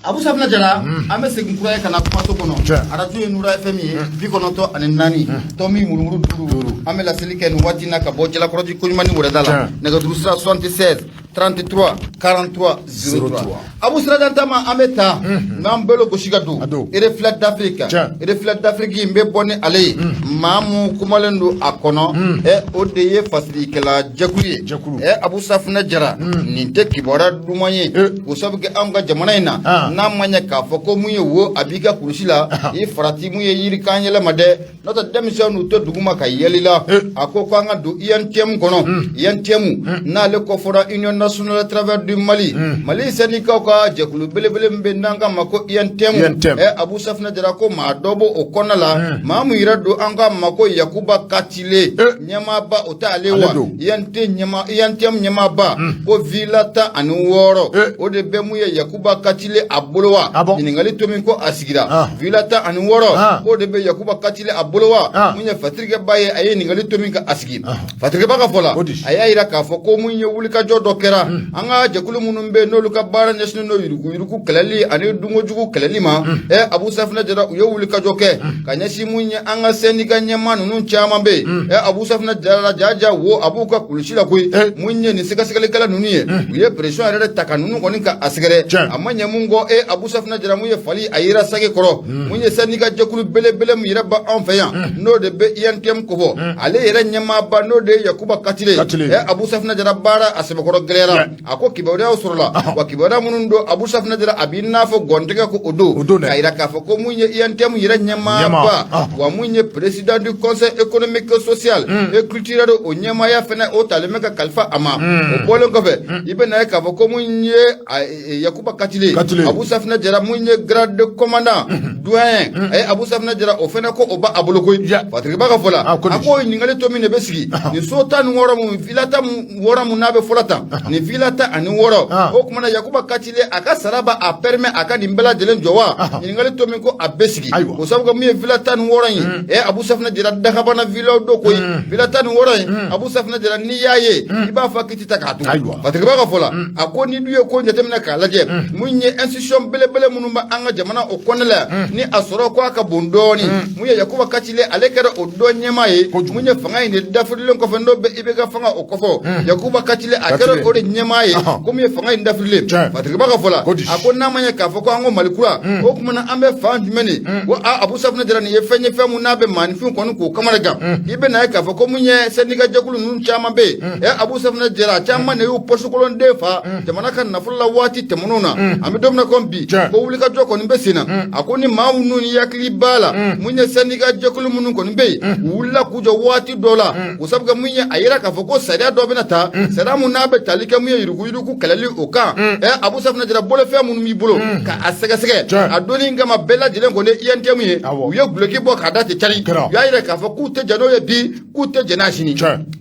Abu Safinɛ Jara, an bɛ segin kura ye ka na kumaso kɔnɔ. Arajo ye Nura FM ye, 94 tomi murumuru 5. An bɛ laseli kɛ nin waati na ka bɔ Jalakɔrɔji Koɲumani wɛrɛda la. Nɛgɛjuru sira 76 33 43 03. Abu Sirajan Tama, an bɛ taa n'an bolo gosi ka don Reflet d'Afrique. Reflet d'Afrique n bɛ bɔ ni ale ye. Maa mun kumalen don a kɔnɔ, ɛ, o de ye fasirikɛla jɛkulu ye. Ɛ, Abu Safinɛ Jara, nin tɛ kibaruya duman ye, o sabu kɛ anw ka jamana in na, n'a ma ɲɛ k'a fɔ ko mun ye wo a b'i ka kulusi la, i farati mun ye yirikan yɛlɛma dɛ, n'o tɛ denmisɛnninw to duguma ka yɛlɛ la. A ko ko an ka don UNTM kɔnɔ. UNTM n'ale kɔfɔra Union nationale travailleurs du Mali, Mali syndicat ka jɛkulu belebele min bɛ n'an k'a ma ko UNTM. Ɛ, Abu Safinɛ Jara, ko maa dɔ b'o o kɔnɔna la, maa mun yɛrɛ don, an k'a ma ko Yakuba Katile, ɲɛmaaba o tɛ ale wa UNT ɲɛma, UNTM ɲɛmaaba, ko villa 16 o de bɛ mun ye Yakuba Katile a bolo wa? Ɲininkali to min ko a sigira, villa 16 k'o de bɛ Yakuba Katile a bolo wa? Mun ye fatirikɛba ye, a ye ɲininkali to min ka a sigi, fatirikɛba ka fɔ la, a y'a yira k'a fɔ ko mun ye wulikajɔ dɔ kɛra an ka jɛkulu minnu bɛ yen, n'olu ka baara ɲɛsinnen don yuruguyurugu kɛlɛli ani dunkojugu kɛlɛli ma. Ɛ, Abu Safinɛ Jara, u ye wulikajɔ kɛ ka ɲɛsin mun ye an ka syndicat ɲɛmaa ninnu caman bɛ yen. Ɛ, Abu Safinɛ Jara, jaja wo a b'u ka kulusi la koyi. Mun ye nin sɛgɛsɛgɛlikɛla ninnu ye, u ye pression yɛrɛ de ta ka ninnu kɔni ka a sɛgɛrɛ. A ma ɲɛ mun kɔ, e, Abu Safinɛ Jara, mun ye fali a yera sage kɔrɔ. Mun ye syndicat jɛkulu belebele min yɛrɛ b'anw fɛ yan, n'o de bɛ UNTM kofɔ, ale yɛrɛ ɲɛmaaba, n'o de ye Yakuba Katile. Ɛ, Abu Safinɛ Jara, baara a sɛbɛkɔrɔ gɛlɛyara. A ko kibaruyaw sɔrɔla wa, kibaruya minnu don, Abu Safinɛ Jara, a b'i n'a fɔ gɔntigɛ ko o don, k'a yira k'a fɔ ko mun ye UNTM yɛrɛ ɲɛmaaba wa, mun ye président du conseil économique, social et culturel, o ɲɛmaaya fɛnɛ o talen bɛ ka kalifa a ma. O bɔlen kɔfɛ, i bɛ na ye k'a fɔ ko mun ye Yakuba Katile, Abu Safinɛ Jara, mun ye grade de commandant doyen, a Abu Safinɛ Jara, o fɛnɛ ko o b'a bolo koyi. Fatiriba ka fɔ la, a ko ɲininkali to min de bɛ sigi, nin so 16 mun, villa 16 mun n'a bɛ fɔlɔ tan, nin villa 16, o tuma na Yakuba Katile a ka sara b'a a permet a ka nin bɛɛ lajɛlen jɔ wa? Ɲininkali to min ko a bɛ sigi, o sababu kɛ mun ye villa 16 in, ɛ, Abu Safinɛ Jara, dakabana villaw don koyi. Villa 16 in, Abu Safinɛ Jara, n'i y'a ye, i b'a fɔ k'i tɛ ta k'a to. Fatiriba ka fɔ la, a ko ni du ye ko jateminɛ k'a lajɛ, mun ye institution belebele minnu bɛ an ka jamana o kɔnɔna la, ni a sɔrɔ ko a ka bon dɔɔni, mun ye Yakuba Katile, ale kɛra o dɔ ɲɛmaa ye. Mun ye fanga in de dafirilen kɔfɛ, n'o bɛ IBK fanga o kɔfɛ, Yakuba Katile a kɛra o de ɲɛmaa ye, ko mun ye fanga in dafirilen. Fatiriba ka fɔ la, a ko n'a ma ɲɛ k'a fɔ ko an ko Mali kura, o tuma na an bɛ fan jumɛn de ko a Abu Safinɛ Jara, nin ye fɛn ye, fɛn mun n'a bɛ maaninfin kɔni k'o kamana gan. I bɛ na ye k'a fɔ ko mun ye syndicat jɛkulu ninnu caman bɛ yen. Ɛ, Abu Safinɛ Jara, caman de y'u pɔsikolonden fa jamana ka nafolo la waati tɛmɛnenw na. An bɛ don min na komi bi, ko wulikajɔ kɔni bɛ sen na. A ko ni maa minnu ni hakili b'a la, mun ye syndicat jɛkulu minnu kɔni bɛ yen, u wulila k'u jɔ waati dɔ la, o sabu kɛ mun ye a yira k'a fɔ ko sariya dɔ bɛna ta, sariya mun n'a bɛ tali kɛ mun ye yuruguyurugu kɛlɛli o kan. Ɛ, Abu Safinɛ Safunɛ Jara bolofɛn minnu b'i bolo ka a sɛgɛsɛgɛ a donni kama bɛɛ lajɛlen kɔni ye UNTM ye u ye duloki bɔ k'a da ten cari u y'a yira k'a fɔ k'u tɛ jɛn n'o ye bi k'u tɛ jɛn n'a sini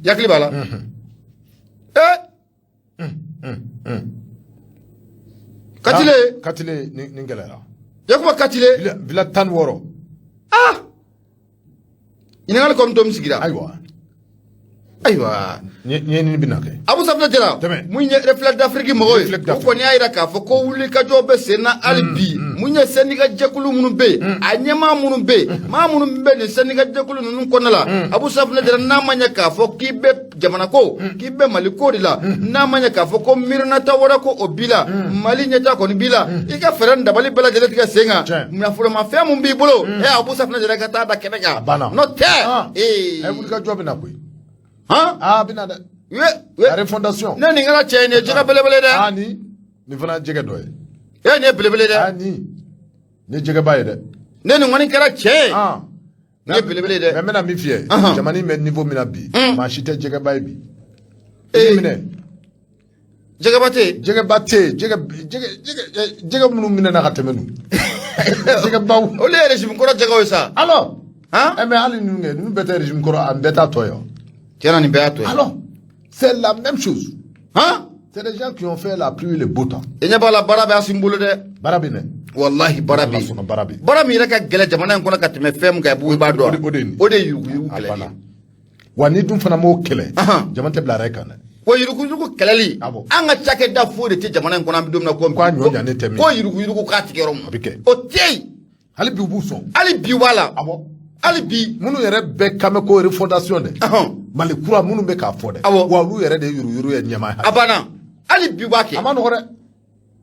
yakili b'a la ee Katile Katile nin gɛlɛyara Yakuba Katile villa 16 ah ɲininkali kɔmi min sigira ayiwa ayiwa ɲɛɲini bɛna kɛ Abu Safunɛ Jara mun ye Reflet d'Afrique mɔgɔw ye u kɔni y'a yira k'a fɔ ko wulikajɔ bɛ sen na hali bi mun ye syndicat jɛkulu minnu bɛ yen a ɲɛmaa minnu bɛ yen maa minnu bɛ nin syndicat jɛkulu ninnu kɔnɔna la Abu Safunɛ Jara n'a ma ɲɛ k'a fɔ k'i bɛ jamana ko k'i bɛ mali ko de la n'a ma ɲɛ k'a fɔ ko miirinata wɛrɛ ko o b'i la mali ɲɛtaa kɔni b'i la i ka fɛɛrɛ ni dabali bɛɛ lajɛlen tigɛ sen kan nafolomafɛn mun b'i bolo e Abu Safunɛ Jara ka taa da kɛnɛ kan n'o tɛ ee wulikajɔ bɛ na koyi han aa bɛ na dɛ la refondation ne nin kɛra cɛ ye nin ye jɛgɛ belebele dɛ aa nin nin fana ye jɛgɛ dɔ ye e nin ye belebele dɛ aa nin nin ye jɛgɛba ye dɛ ne nin kɔni kɛra cɛ ye nin ye belebele dɛ mais n bɛna min f'i ye jamana in bɛ niveau min na bi maa si tɛ jɛgɛba ye bi i minɛ jɛgɛba tɛ yen jɛgɛba tɛ yen jɛgɛ jɛgɛ jɛgɛ jɛgɛ minnu minɛna ka tɛmɛ ninnu jɛgɛbaw olu ye régime kɔrɔ jɛgɛw ye sa alors han mais hali ninnu kɛ ninnu bɛɛ tɛ régime kɔrɔ a bɛɛ t'a tɔ ye wa tiɲɛ na nin bɛɛ y'a tɔ ye alors c'est la même chose han c'est des gens qui ont fait la pluie et le beau temps i ɲɛ b'a la baara bɛ Asimi bolo dɛ baara bɛ nɛ walahi baara bɛ yen baara bɛ yen baara min yɛrɛ ka gɛlɛn jamana in kɔnɔ ka tɛmɛ fɛn min kan i b'a dɔn o de ye nin o de ye yuruguyurugu kɛlɛli ye wa ni dun fana m'o kɛlɛ jama tɛ bila a yɛrɛ kan dɛ wa yuruguyurugu kɛlɛli an ka cakɛda foyi de tɛ jamana in kɔnɔ an bɛ don min na ko k'a ɲɔ ɲanen tɛ min ko yuruguyurugu k'a tigɛ yɔrɔ min a bɛ kɛ o tɛ yen hali bi u b'u sɔn hali bi u b'a la awɔ hali bi minnu yɛrɛ bɛ kan mɛn ko refondation dɛ mali kura minnu bɛ k'a fɔ dɛ awɔ wa olu yɛrɛ de ye yuruguyurugu ye ɲɛmaa a banna hali bi u b'a kɛ a ma nɔgɔ dɛ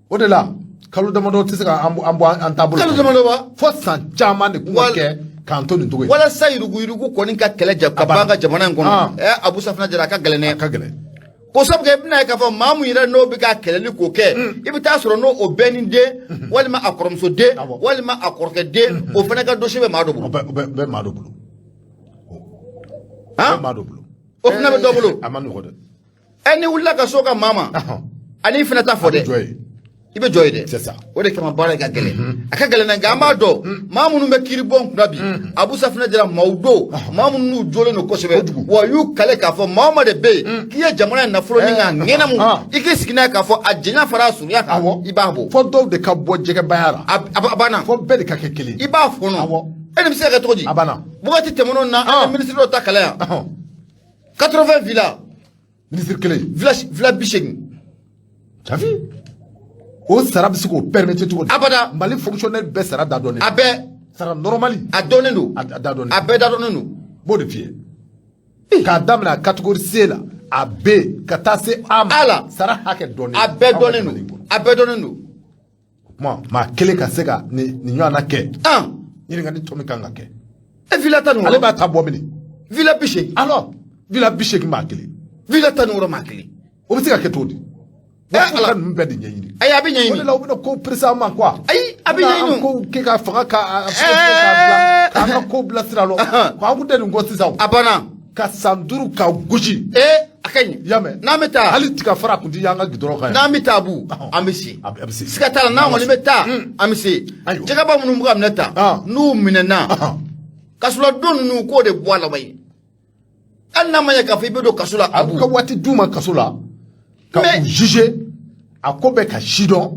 o de la kalo damadɔ tɛ se ka an bɔ an taabolo kalo damadɔ wa fo san caman de kun ka kɛ k'an to nin cogo in walasa yuruguyurugu kɔni ka kɛlɛ ja ka ban an ka jamana in kɔnɔ ɛ Abu Safunɛ Jara a ka gɛlɛn dɛ a ka gɛlɛn ko sabu kɛ i bɛna ye k'a fɔ maa mun yɛrɛ n'o bɛ ka kɛlɛli k'o kɛ i bɛ taa sɔrɔ n'o o bɛɛ ni den walima a kɔrɔmuso den walima a kɔrɔkɛ den o fana ka dossier bɛ maa dɔ bolo o bɛ maa dɔ bolo han maa dɔ bolo o fana bɛ dɔ bolo a ma nɔgɔ dɛ ɛ n'i wulila ka s'o ka maa ma ani fana ta fɔ dɛ i bɛ jɔ yen dɛ c'est ça o de kama baara in ka gɛlɛn a ka gɛlɛn nka an b'a dɔn maa minnu bɛ kiiri bon kunna bi Abu Safunɛ Jara maaw don maa minnu n'u jolen don kosɛbɛ wa u y'u kale k'a fɔ maa o maa de bɛ yen k'i ye jamana in nafolo ni k'a ŋɛnɛmu i k'i sigi n'a ye k'a fɔ a janya fara a surunya kan i b'a bɔ fo dɔw de ka bɔ jɛgɛbaya la a banna fo bɛɛ de ka kɛ kelen i b'a fɔnɔ e nin bɛ se ka kɛ cogo di a banna wagati tɛmɛnenw na an ye minisiri dɔ ta kala yan 80 villa minisiri kelen villa 80 Jafi o sara bɛ se k'o permettre cogo di abada Mali fonctionnaire bɛɛ sara da dɔnnen a bɛɛ sara normal a dɔnnen don a da dɔnnen a bɛɛ da dɔnnen don n b'o de f'i ye k'a daminɛ a catégorie C la a B ka taa se A ma A la sara hakɛ dɔnnen a bɛɛ dɔnnen don a bɛɛ dɔnnen don kuma maa kelen ka se ka nin ɲɔgɔnna kɛ ɲininkali tɔ min kan ka kɛ e villa 16 ale b'a ta bɔ mini villa 80 alors villa 80 maa kelen villa 16 maa kelen o bɛ se ka kɛ cogo di Eh, ala ninnu bɛɛ de ɲɛɲini ayi a bɛ ɲɛɲini o de la u bɛna kow presser an ma quoi ayi a bɛ ɲɛɲini kow kɛ ka fanga ka a bila k'an ka kow bila sira lɔ k'an kun tɛ nin kɔ sisan a banna ka san 5 ka gosi ee a ka ɲi y'a mɛn n'an bɛ taa hali tiga fara kun ti y'an ka gidɔrɔn kan yan n'an bɛ taa bu an bɛ se a bɛ se siga t'a la n'an kɔni bɛ taa an bɛ se jɛgɛba minnu bɛ ka minɛ ta n'u minɛna kasoladon ninnu k'o de bɔ a la wayi hali n'a ma ɲɛ k'a fɔ i bɛ don kaso la a ka waati d'u ma kaso la ka u juger a ko bɛɛ ka sidɔn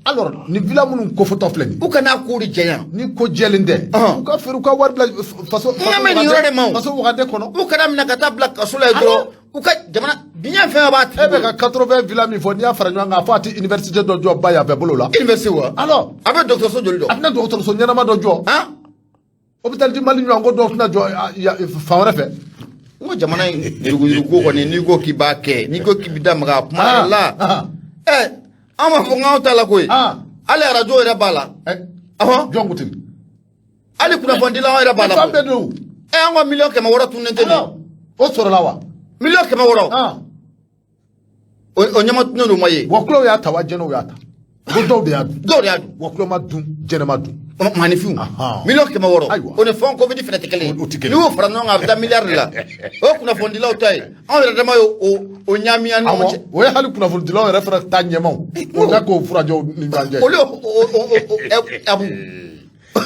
alors ni villa minnu kofɔtɔ filɛ nin u kana ko de jɛya ni ko jɛlen tɛ u ka feere u ka wari bila faso n ka mɛn nin yɔrɔ de ma o faso wagande kɔnɔ u kana minɛ ka taa bila kaso la yen dɔrɔn u ka jamana diɲɛ fɛn b'a tigi e bɛ ka 80 villa min fɔ n'i y'a fara ɲɔgɔn kan fo a tɛ université dɔ jɔ ba yan fɛ bolo la université wa alors a bɛ dɔgɔtɔrɔso joli jɔ a tɛna dɔgɔtɔrɔso ɲɛnama dɔ jɔ hôpital du Mali ɲɔgɔn ko dɔw tɛna jɔ fan wɛrɛ fɛ n ko jamana in yuruguyurugu ko kɔni n'i ko k'i b'a kɛ n'i ko k'i bɛ da maga a kuma yɛrɛ la ɛ an b'a fɔ k'anw t'a la koyi hali arajo yɛrɛ b'a la ɔhɔn jɔn ko ten hali kunnafonidilaw yɛrɛ b'a la fan bɛɛ don ɛ an ka 600 miliyɔn tununnen tɛ nin o sɔrɔla wa 600 miliyɔn o ɲɛma tununnen don ma ye wɔkulɔw y'a ta wa jɛnɛw y'a ta ko dɔw de y'a dun dɔw de y'a dun wɔkulɔ ma dun jɛnɛ ma dun Maaninfinw Ahan. 600 000 000. Ayiwa. O ni fonds Covid fana tɛ kelen ye. O tɛ kelen. N'i y'o fara ɲɔgɔn kan, a bɛ taa miliyari de la. O ye kunnafonidilaw ta ye, anw yɛrɛ dama ye o ɲaami an ni ɲɔgɔn cɛ. O ye hali kunnafonidilaw yɛrɛ fana ta ɲɛmaw, o n'a k'o furajɛw ni ɲɔgɔn cɛ. Olu o abu.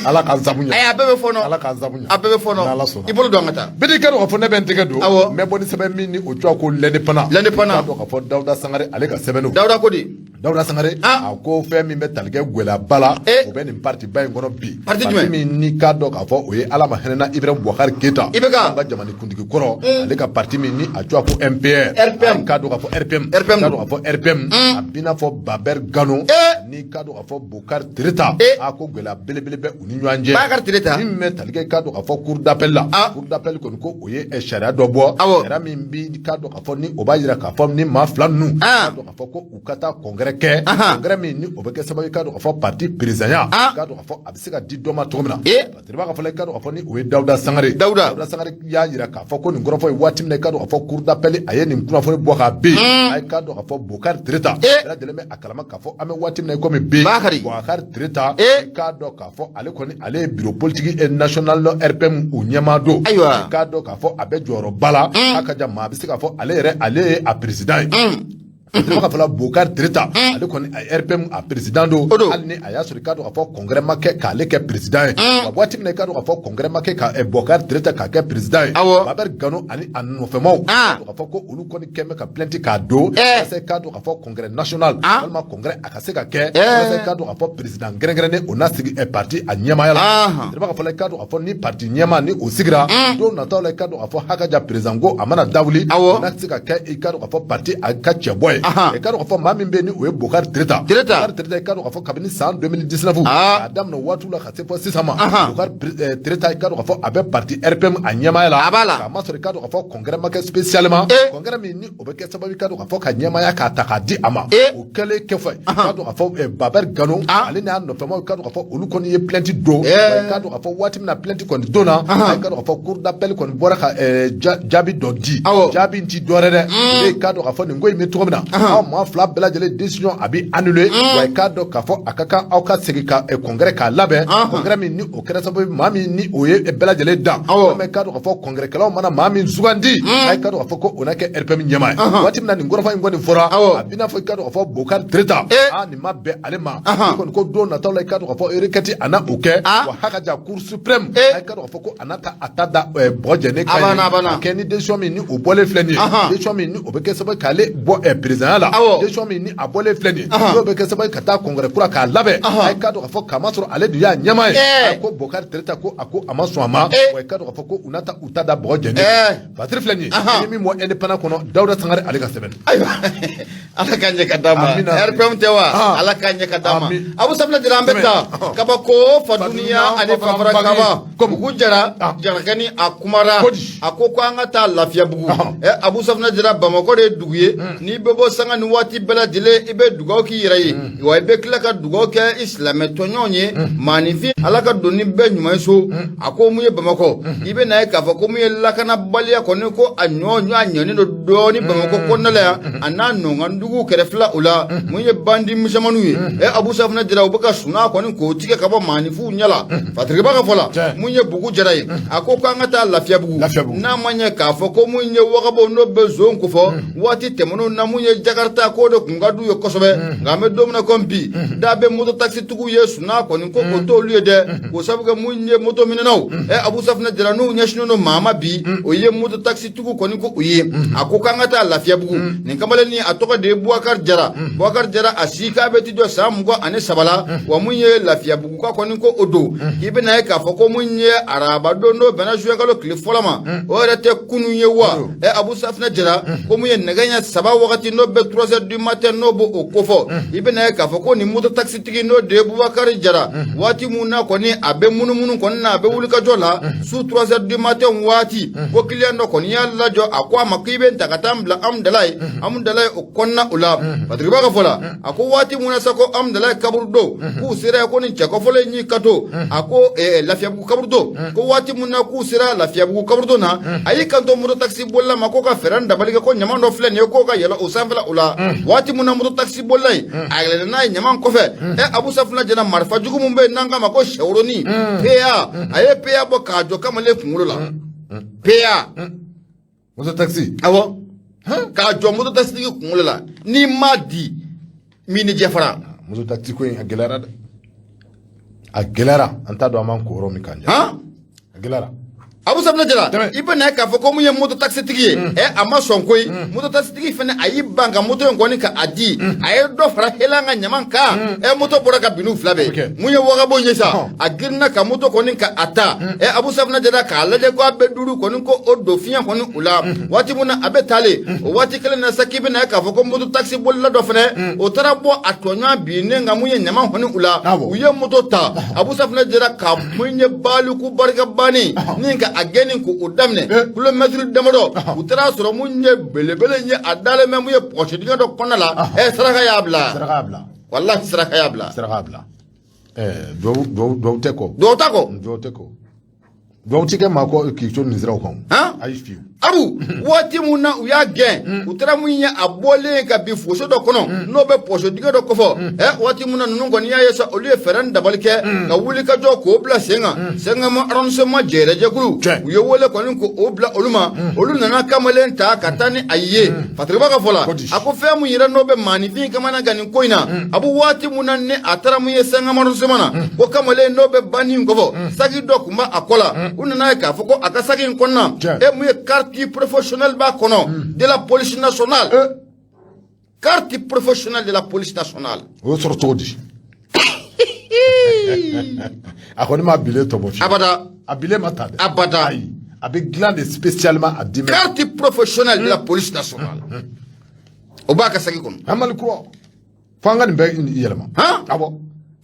Ala k'an sabu ɲɛ. Ayi, a bɛɛ bɛ fɔnɔ. Ala k'an sabu ɲɛ. A bɛɛ bɛ fɔnɔ. N'Ala sɔnna. I bolo don, an ka taa. Bidi kɛ dɔn k'a fɔ ne bɛ n tɛgɛ don. Awɔ. N bɛ bɔ ni sɛbɛn min ni o tɔgɔ ko L'Indépendant. L'Indépendant. K'a dɔn k'a fɔ Dawuda Sangare, ale ka sɛbɛn don. Dawuda ko di? Dawuda Sangare Ah. a ko fɛn min bɛ tali kɛ gɛlɛyaba la, Eh. o bɛ nin parti ba in kɔnɔ bi. Parti jumɛn? Min ni k'a dɔn k'a fɔ o ye Ala ma hinɛna Ibrahim Boubacar Keita. IBK. An ka jamana kuntigi kɔrɔ, ale ka parti min ni a tɔgɔ ko MPR. RPM. K'a dɔn k'a fɔ RPM. RPM. K'a dɔn k'a fɔ RPM. A b'i n'a fɔ Baber Gano. Eh. Ni k'a dɔn k'a fɔ Bokar Tereta. Eh. A ko gɛlɛya belebele bɛ u ni ɲɔgɔn cɛ. Bakar Tereta. Min bɛ tali kɛ k'a dɔn k'a fɔ cour d'appel la. Ah. Cour d'appel kɔni ko o ye sariya dɔ bɔ. Awɔ. Sariya min bi k'a dɔn k'a fɔ ni o b'a jira k'a fɔ ni maa fila ninnu. Ah. K'a dɔn k'a fɔ ko u ka taa congrès kɛ. Ahan. Congrès min ni o bɛ kɛ sababu ye k'a dɔn k'a fɔ parti président ya. Ah. K'a dɔn k'a fɔ a bɛ se ka di dɔ ma cogo min na. Eh. Patiriba ka fɔ la, i k'a dɔn k'a fɔ ni o ye Dawuda Sangare. Dawuda. Dawuda Sangare y'a jira k'a fɔ ko nin kɔrɔfɔ ye waati min na, i k'a dɔn k'a fɔ cour d'appel a ye nin kunnafoni bɔ k'a bin. A ye k'a dɔn k'a fɔ Bokar Tereta. Eh. Bɛɛ lajɛlen bɛ a kalama k'a fɔ an bɛ waati min na i komi bi. Bakari. Bokar Tereta. Eh. I k'a dɔn k'a fɔ ale kɔni, ale ye bureau politique national RPM o ɲɛmaa don. Ayiwa. I k'a dɔn k'a fɔ a bɛ jɔyɔrɔba la. A ka jan maa bɛ se k'a fɔ ale yɛrɛ, ale ye a président ye. Patiriba ka fɔ la, Bokar Tereta, ale kɔni a RPM a président don. O don. Hali ni a y'a sɔrɔ i k'a dɔn k'a fɔ congrès ma kɛ k'ale kɛ président ye. Wa waati min na i k'a dɔn k'a fɔ congrès ma kɛ ka Bokar Tereta k'a kɛ président ye. Awɔ. Baber Gano ani a nɔfɛmaw. Ah. K'a dɔn k'a fɔ ko olu kɔni kɛn bɛ ka plainte k'a don. Eh. Walasa i k'a dɔn k'a fɔ congrès national. Ah. Walima congrès a ka se ka kɛ. Eh. Walasa i k'a dɔn k'a fɔ président kɛrɛnkɛrɛnnen o na sigi parti a ɲɛmaaya la. Ahan. Patiriba ka fɔ la, i k'a dɔn k'a fɔ ni parti ɲɛmaa ni o sigira. Don nataw la, i k'a dɔn k'a fɔ hakaja président ko a mana dawuli. Awɔ. O na se ka kɛ i k'a dɔn k'a fɔ parti a ka cɛbɔ ye. Ahan. I k'a dɔn k'a fɔ maa min bɛ yen ni o ye Bokar Tereta. Tereta. Bokar Tereta, i k'a dɔn k'a fɔ kabini san 2019. Ah. K'a daminɛ waatiw la ka se fɔ sisan ma. Ahan. Bokar Tereta, i k'a dɔn k'a fɔ a bɛ parti RPM a ɲɛmaaya la. A b'a la. K'a masɔrɔ i k'a dɔn k'a fɔ congrès ma kɛ spécialement. Eh. Congrès min ni o bɛ kɛ sababu ye i k'a dɔn k'a fɔ ka ɲɛmaaya k'a ta k'a di a ma. Eh. O kɛlen kɔfɛ, i k'a dɔn k'a fɔ Baber Gano. Ah. Ale n'a nɔfɛmaw, i k'a dɔn k'a fɔ olu kɔni ye plainte don. Eh. Wa i k'a dɔn k'a fɔ waati min na plainte kɔni donna. Ahan. I k'a dɔn k'a fɔ cour d'appel kɔni bɔra ka jaabi dɔ di. Awɔ. Jaabi in ti dɔwɛrɛ dɛ. O de ye i k'a dɔn k'a fɔ nin ko in bɛ cogo min na. Aw maa fila bɛɛ lajɛlen décision a bɛ annuler. Wa i k'a dɔn k'a fɔ a ka kan aw ka segin ka congrès k'a labɛn. Ahan. Congrès min ni o kɛra sababu ye maa min ni o ye bɛɛ lajɛlen dan. Awɔ. Walima i k'a dɔn k'a fɔ congrès kɛlaw mana maa min sugandi. A k'a dɔn k'a fɔ ko o na kɛ RPM ɲɛmaa ye. Waati min na nin kɔrɔfɔ in kɔni fɔra. Awɔ. A b'i n'a fɔ i k'a dɔn k'a fɔ Bokar Tereta. Eh. Aa, nin ma bɛn ale ma. Ahan. I kɔni ko don nataw la, i k'a dɔn k'a fɔ requête a na o kɛ. Ah. Wa hakaja cour suprême. Eh. A k'a dɔn k'a fɔ ko a na taa a ta da bɔgɔ jɛnen kan A banna, a banna. Ka kɛ ni décision min ni o bɔlen filɛ nin ye. Ahan. Décision min ni o bɛ kɛ sababu ye k'ale bɔ président la. Awɔ. Décision min ni a bɔlen filɛ nin ye. Ahan. N'o bɛ kɛ sababu ye ka taa congrès kura k'a labɛn. Ahan. A k'a dɔn k'a fɔ k'a masɔrɔ ale dun y'a ɲɛmaa ye. Eh. A ko Bokar Tereta ko a ko a ma sɔn a ma. Eh. Wa i k'a dɔn k'a fɔ ko u na taa u ta da bɔgɔ jɛnen. Eh. Patiri filɛ nin ye. Ahan. Ni min bɔ Indépendant kɔnɔ, Dawuda Sangare ale ka sɛbɛn. Ayiwa, Ala ka ɲɛ ka d'a ma. Amina. RPM tɛ wa? Ah. Ala ka ɲɛ ka d'a ma. Amin. Abu Safinɛ Jara, an bɛ taa Tɛmɛ. kabako Faduniya ani Fafara Fafara Kaba. Komi. Bugu Jara. Ah. Jarakɛni a kumara. Kodi. A ko an ka taa Lafiyabugu. Ahan. Ɛ Abu Safinɛ Jara, Bamakɔ de ye dugu ye. N'i bɛ bɔ sanga ni waati bɛɛ lajɛlen, i bɛ dugawu k'i yɛrɛ ye. Wa i bɛ tila ka dugawu kɛ i silamɛ tɔɲɔgɔnw ye. Maaninfin, Ala ka don ni bɛɛ ɲuman ye so. A ko mun ye Bamakɔ? I bɛ n'a ye k'a fɔ ko mun ye lakanabaliya kɔni ko a ɲɔ a ɲɔnen don dɔɔni Bamakɔ kɔnɔna la yan. A n'a nɔnkanduguw kɛrɛfɛla o la. Mun ye bandi misɛnmaninw ye? Ɛ Abu Safinɛ Jara, u bɛ ka sunaa kɔni k'o tigɛ ka bɔ maaninfinw ɲɛ la. Fatiriba ka fɔ la, Tiɲɛ. mun ye Bugu Jara ye? A ko k'an ka taa Lafiyabugu. Lafiyabugu. N'a ma ɲɛ k'a fɔ ko mun ye wagabɔ n'o bɛ zon kofɔ waati tɛmɛnenw na, mun ye Jakarta k'o de kun ka d'u ye kosɛbɛ. Nka an bɛ don min na komi bi, da bɛ moto taxitigiw ye sunaa kɔni ko o t'olu ye dɛ, k'o sabu kɛ mun ye moto minɛnaw. Ɛ Abu Safinɛ Jara, n'u ɲɛsinnen don maa ma bi, o ye moto taxitigiw kɔni ko o ye. A ko k'an ka taa Lafiyabugu. Nin kamalennin a tɔgɔ de ye Boubacar Jara. Boubacar Jara, a si k'a bɛ ti jɔ san 23 la. Wa mun ye Lafiyabugu ka kɔni ko o don, k'i bɛna ye k'a fɔ ko mun ye araba don n'o bɛnna juin kalo tile fɔlɔ ma, o yɛrɛ tɛ kunun ye wa? Ɛ Abu Safinɛ Jara, ko mun ye nɛgɛ ɲɛ 3 wagati n'o bɛ 3 heures du matin n'o b'o o kofɔ, i bɛna ye k'a fɔ ko nin moto taxitigi n'o de ye Boubacar Jara, waati mun na kɔni a bɛ munumunu kɔni na, a bɛ wulikajɔ la su 3 heures du matin waati, ko client dɔ kɔni y'a lajɔ, a ko a ma k'i bɛ n ta ka taa n bila Amudalayi. Amudalayi o kɔnɔna kɔnɔna o la. Patrick ka fɔ la, a ko waati mun na sa ko Amudalayi kaburudo k'u sera ko ni cɛ kɔfɔlen y'i kanto, a ko Lafiyabugu kaburudo, ko waati mun na k'u sera Lafiyabugu kaburudo na, a y'i kanto moto taxi bolila ma ko ka fɛɛrɛ ni dabali kɛ, ko ɲaman dɔ filɛ nin ye, k'o ka yɛlɛ o sanfɛla o la. Waati mun na moto taxi bolila in a yɛlɛnna n'a ye ɲaman kɔfɛ, Abu Safunɛ Jara, marifa jugu mun bɛ yen n'an k'a ma ko sɛworonin PA, a ye PA bɔ k'a jɔ kamalen kunkolo la. PA. Moto taxi. Awɔ, k'a jɔ moto taxi tigi kunkolo la, n'i m'a di min ni jɛfara. Moto taxi ko in, a gɛlɛyara dɛ, a gɛlɛyara. An t'a dɔn an b'an ko yɔrɔ min kan. A gɛlɛyara. Abu Safunɛ Jara, i bɛ na k'a fɔ ko mun ye moto taxi tigi ye, a ma sɔn koyi. Moto taxi tigi fana, a y'i ban ka moto in kɔni ka a di. A ye dɔ fara helan ka ɲaman kan, moto bɔra ka bin n'u fila bɛɛ. Mun ye wagabo ye sa, a girinna ka moto kɔni ka a ta, Abu Safunɛ Jara, k'a lajɛ ko a bɛ duuru kɔni ko o don fiɲɛ kɔni u la. Waati mun na a bɛ taalen, o waati kelen na sa, k'i bɛ na k'a fɔ ko moto taxi bolila dɔ fana, o taara bɔ a tɔɲɔgɔn binnen ka mun ye ɲaman kɔni u la. U ye moto ta, Abu Safunɛ Jara, ka mun ye baliku barika bannen ni ka a gɛnni k'o daminɛ kilomɛtiri damadɔ, u taara sɔrɔ mun ye belebele ye, a dalen bɛ mun ye pɔsi dingɛ dɔ kɔnɔna la. Saraka y'a bila. Saraka y'a bila. Walahi, saraka y'a bila. Saraka y'a bila. Duwawu tɛ kɔ. Duwawu t'a kɔ. Duwawu tɛ kɔ. Duwawu tɛ kɛ maa kɔ k'i to nin siraw kan. Ayi, fiyewu. Abu, waati mun na u y'a gɛn, u taara mun ye a bɔlen ka bin foso dɔ kɔnɔ, n'o bɛ pɔso dingɛ dɔ kɔfɔ. Waati mun na ninnu kɔni y'a ye sa, olu ye fɛɛrɛ ni dabali kɛ ka wuli ka jɔ k'o bila sen kan. Cinquième arrondissement jɛrɛjɛkulu, u ye wele kɔni k'o bila olu ma. Olu nana kamalen ta ka taa ni a ye. Patrick ka fɔ la, a ko fɛn mun yɛrɛ n'o bɛ maaninfin kamana gan nin ko in na, Abu, waati mun na ni a taara mun ye cinquième arrondissement na, ko kamalen n'o bɛ banni in kɔfɔ, saki dɔ tun b'a kɔ la. U nana ye k'a fɔ ko a ka saki in kɔnɔna, mun ye carte professionnelle b'a kɔnɔ de la police nationale. Carte professionnelle de la police nationale. O y'o sɔrɔ cogo di? A kɔni ma bilen tɔmɔ fiyewu. Abada. A bilen ma ta dɛ. Abada. Ayi, a bɛ dilan de spécialement a d'i ma. Carte professionnelle de la police nationale, o b'a ka saki kɔnɔ. An Mali kura, fo an ka nin bɛɛ yɛlɛma. Awɔ.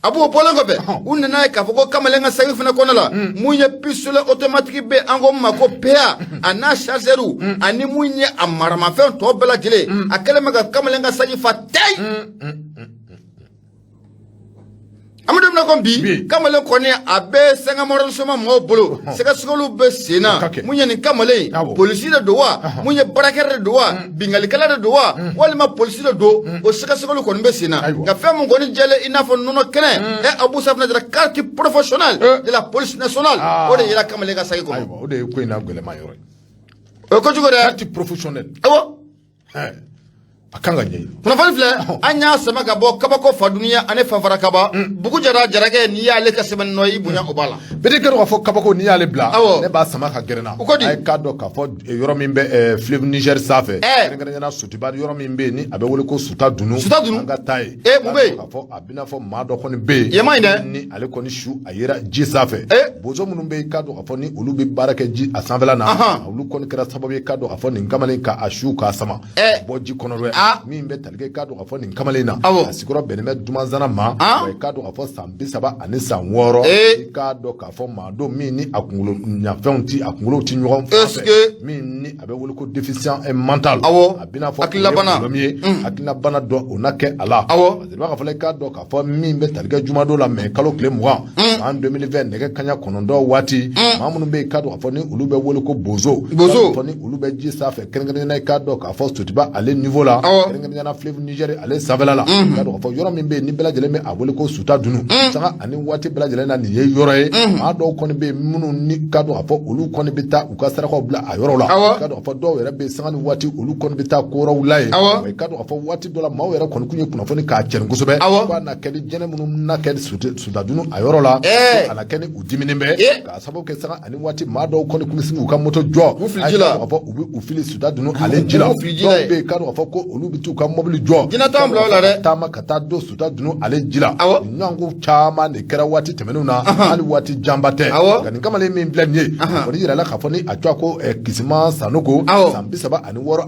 A b'o bɔlen kɔfɛ, u nana ye k'a fɔ ko kamalen ka saki fana kɔnɔ la, mun ye pistolet automatique bɛ, an ko min ma ko PA, a n'a chargeur ani mun ye a maramafɛn tɔ bɛɛ lajɛlen, a kɛlen bɛ ka kamalen ka saki fa tɛyi. An bɛ don min na komi bi, kamalen kɔni a bɛ cinquième arrondissement mɔgɔw bolo, sɛgɛsɛgɛliw bɛ sen na. Mun ye nin kamalen, polisi de don wa, mun ye baarakɛla de don wa, binkannikɛla de don wa, walima polisi de don, o sɛgɛsɛgɛliw kɔni bɛ sen na. Nka fɛn mun kɔni jɛlen i n'a fɔ nɔnɔ kɛnɛ, Abu Safunɛ Jara, carte professionnelle de la police nationale, o de yera kamalen ka saki kɔnɔ. O de ye ko in na gɛlɛman yɔrɔ ye. O ye kojugu dɛ. Carte professionnelle. Awɔ. A kan ka ɲɛɲini. Kunnafoni filɛ, an y'a sama ka bɔ kabako fadunya ani fanfara kaba bugu jara jarakɛ. N'i y'ale ka sɛbɛn nɔ, i bonya o b'a la. Bɛɛ kɛra k'a fɔ kabako, n'i y'ale bila, ne b'a sama ka gɛrɛ na. O ko di? A ye k'a dɔn k'a fɔ yɔrɔ min bɛ fleuve Niger sanfɛ, kɛrɛnkɛrɛnnenya Sotiba, yɔrɔ min bɛ yen ni a bɛ wele ko Suta Dunu. Suta Dunu. An ka taa yen. Mun bɛ yen? K'a fɔ a bɛna fɔ maa dɔ kɔni bɛ yen. Yɛma in dɛ. Ni ale kɔni su a yera ji sanfɛ. Bozo minnu bɛ yen, k'a dɔn k'a fɔ ni olu bɛ baara kɛ ji a sanfɛla na, olu kɔni kɛra sababu ye k'a dɔn k'a fɔ nin kamalen ka a su k'a sama bɔ ji kɔnɔ dɛ. Min bɛ tali kɛ, k'a dɔn k'a fɔ nin kamalen na, a sigiyɔrɔ bɛnnen bɛ Dumanzana ma. Wa i k'a dɔn k'a fɔ san 36, i k'a dɔn k'a fɔ maa don min ni a kunkolo ɲafɛnw ti, a kunkolo ti ɲɔgɔn fɛ, min ni a bɛ wele ko déficient mental. A bɛna fɔ hakililabana min ye hakililabana dɔ o na kɛ a la. Parce que b'a fɔ i k'a dɔn k'a fɔ min bɛ tali kɛ jumadon la, mɛ kalo tile 20 san 2020, nɛgɛ kaɲa 9 waati, maa minnu bɛ yen, k'a dɔn k'a fɔ ni olu bɛ wele ko bozo, bozo, fɔ ni olu bɛ ji sanfɛ, kɛrɛnkɛrɛnnenya i k'a dɔn k'a fɔ Sotiba ale niveau la, kɛrɛnkɛrɛnnenya fleuve Niger ale sanfɛla la, k'a dɔn k'a fɔ yɔrɔ min bɛ yen ni bɛɛ lajɛlen bɛ a wele ko Suta Dunu, sanga ani waati bɛɛ lajɛlen na, nin ye yɔrɔ ye maa dɔw kɔni bɛ yen minnu ni k'a dɔn k'a fɔ olu kɔni bɛ taa u ka sarakaw bila a yɔrɔ la. K'a dɔn k'a fɔ dɔw yɛrɛ bɛ sanga ni waati, olu kɔni bɛ taa ko wɛrɛw la yen. Wa i k'a dɔn k'a fɔ waati dɔ la, maaw yɛrɛ kɔni tun ye kunnafoni k'a cɛrin kosɛbɛ k'a na kɛ ni jɛnɛ minnu na kɛ Suta Dunu a yɔrɔ la, a na kɛ ni u diminen bɛ, k'a sababu kɛ sanga ani waati maa dɔw kɔni tun bɛ sin k'u ka moto jɔ, k'u fili ji la, k'a fɔ u bɛ u fili Suta Dunu ale ji la. Dɔw bɛ yen, k'a dɔn k'a fɔ ko olu bɛ t'u ka mobili jɔ, jinɛ t'anw bila o la dɛ, taama ka taa don Suta Dunu ale ji la. Ɲɔgɔnko caman de kɛra waati tɛmɛnenw na, hali waati janba tɛ. Nka nin kamalen min filɛ nin ye, a kɔni yirala k'a fɔ ni a tɔgɔ ko Kisima Sanogo, san 36,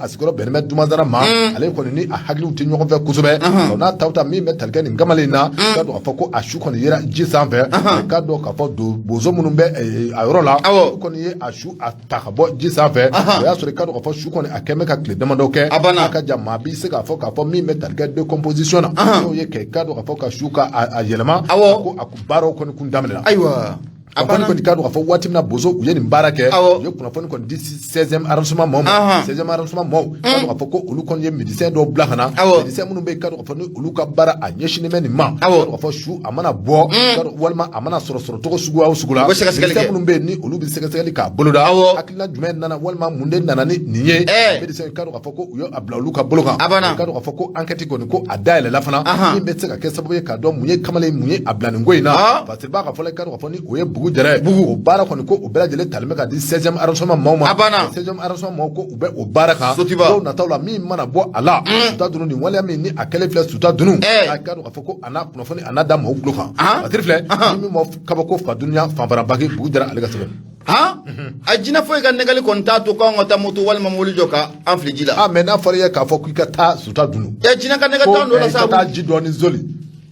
a sigiyɔrɔ bɛnnen bɛ Dumanzana ma. Ale kɔni ni a hakiliw tɛ ɲɔgɔn fɛ kosɛbɛ. O n'a taw ta, min bɛ tali kɛ nin kamalen in na, k'a dɔn k'a fɔ ko a su kɔni yera ji sanfɛ. K'a dɔn k'a fɔ bozo minnu bɛ a yɔrɔ la, olu kɔni ye a su a ta ka bɔ ji sanfɛ. O y'a sɔrɔ i k'a dɔn k'a fɔ su kɔni a kɛn bɛ ka tile damadɔ kɛ. A banna. A ka jan maa bɛ se k'a fɔ k'a fɔ min bɛ tali kɛ décomposition na, n'o ye kɛ k'a dɔn k'a fɔ ka su ka a yɛlɛma. A ko baaraw kɔni kun daminɛna. Ayiwa. A kɔni k'a dɔn k'a fɔ waati min na bozo u ye nin baara kɛ, u ye kunnafoni kɔni di 16e arrondissement maaw ma. 16e arrondissement maaw, k'a dɔn k'a fɔ ko olu kɔni ye médecin dɔw bila ka na, médecin minnu bɛ yen, k'a dɔn k'a fɔ ni olu ka baara a ɲɛsinnen bɛ nin ma, k'a dɔn k'a fɔ su a mana bɔ, walima a mana sɔrɔ sɔrɔcogo suguya o sugu la, médecin minnu bɛ yen ni olu bɛ sɛgɛsɛgɛli k'a boloda, hakilina jumɛn nana walima mun de nana ni nin ye, médecin, k'a dɔn k'a fɔ ko u ye a bila olu ka bolo kan. K'a dɔn k'a fɔ ko enquête kɔni ko a dayɛlɛla fana, min bɛ se ka kɛ sababu ye k'a dɔn mun ye kamalen mun ye a bila nin ko in na. Fasiriba ka fɔ la, k'a dɔn k'a fɔ ni o ye Bugu Jara ye, o baara kɔni ko o bɛɛ lajɛlen talen bɛ ka di 16e arrondissement maaw ma. 16e arrondissement maaw ko u bɛ o baara kan. Don nataw la, min mana bɔ a la, Suta Dunu, nin waleya min ni a kɛlen filɛ Suta Dunu, a k'a dɔn k'a fɔ ko a n'a kunnafoni a n'a da maaw tulo kan. Fasiri filɛ ni min ma kabako fa dunuya fanfara baki Bugu Jara ale ka sɛbɛn. Han, a jinɛ foyi ka nɛgɛli kɔni t'a to k'anw ka taa moto walima mobili jɔ ka an fili ji la. Ah, mais n'a fɔra i ye k'a fɔ k'i ka taa Suta Dunu. Ɛ, jinɛ ka nɛgɛ t'an don la sa. Ko ka taa ji dɔɔni zoli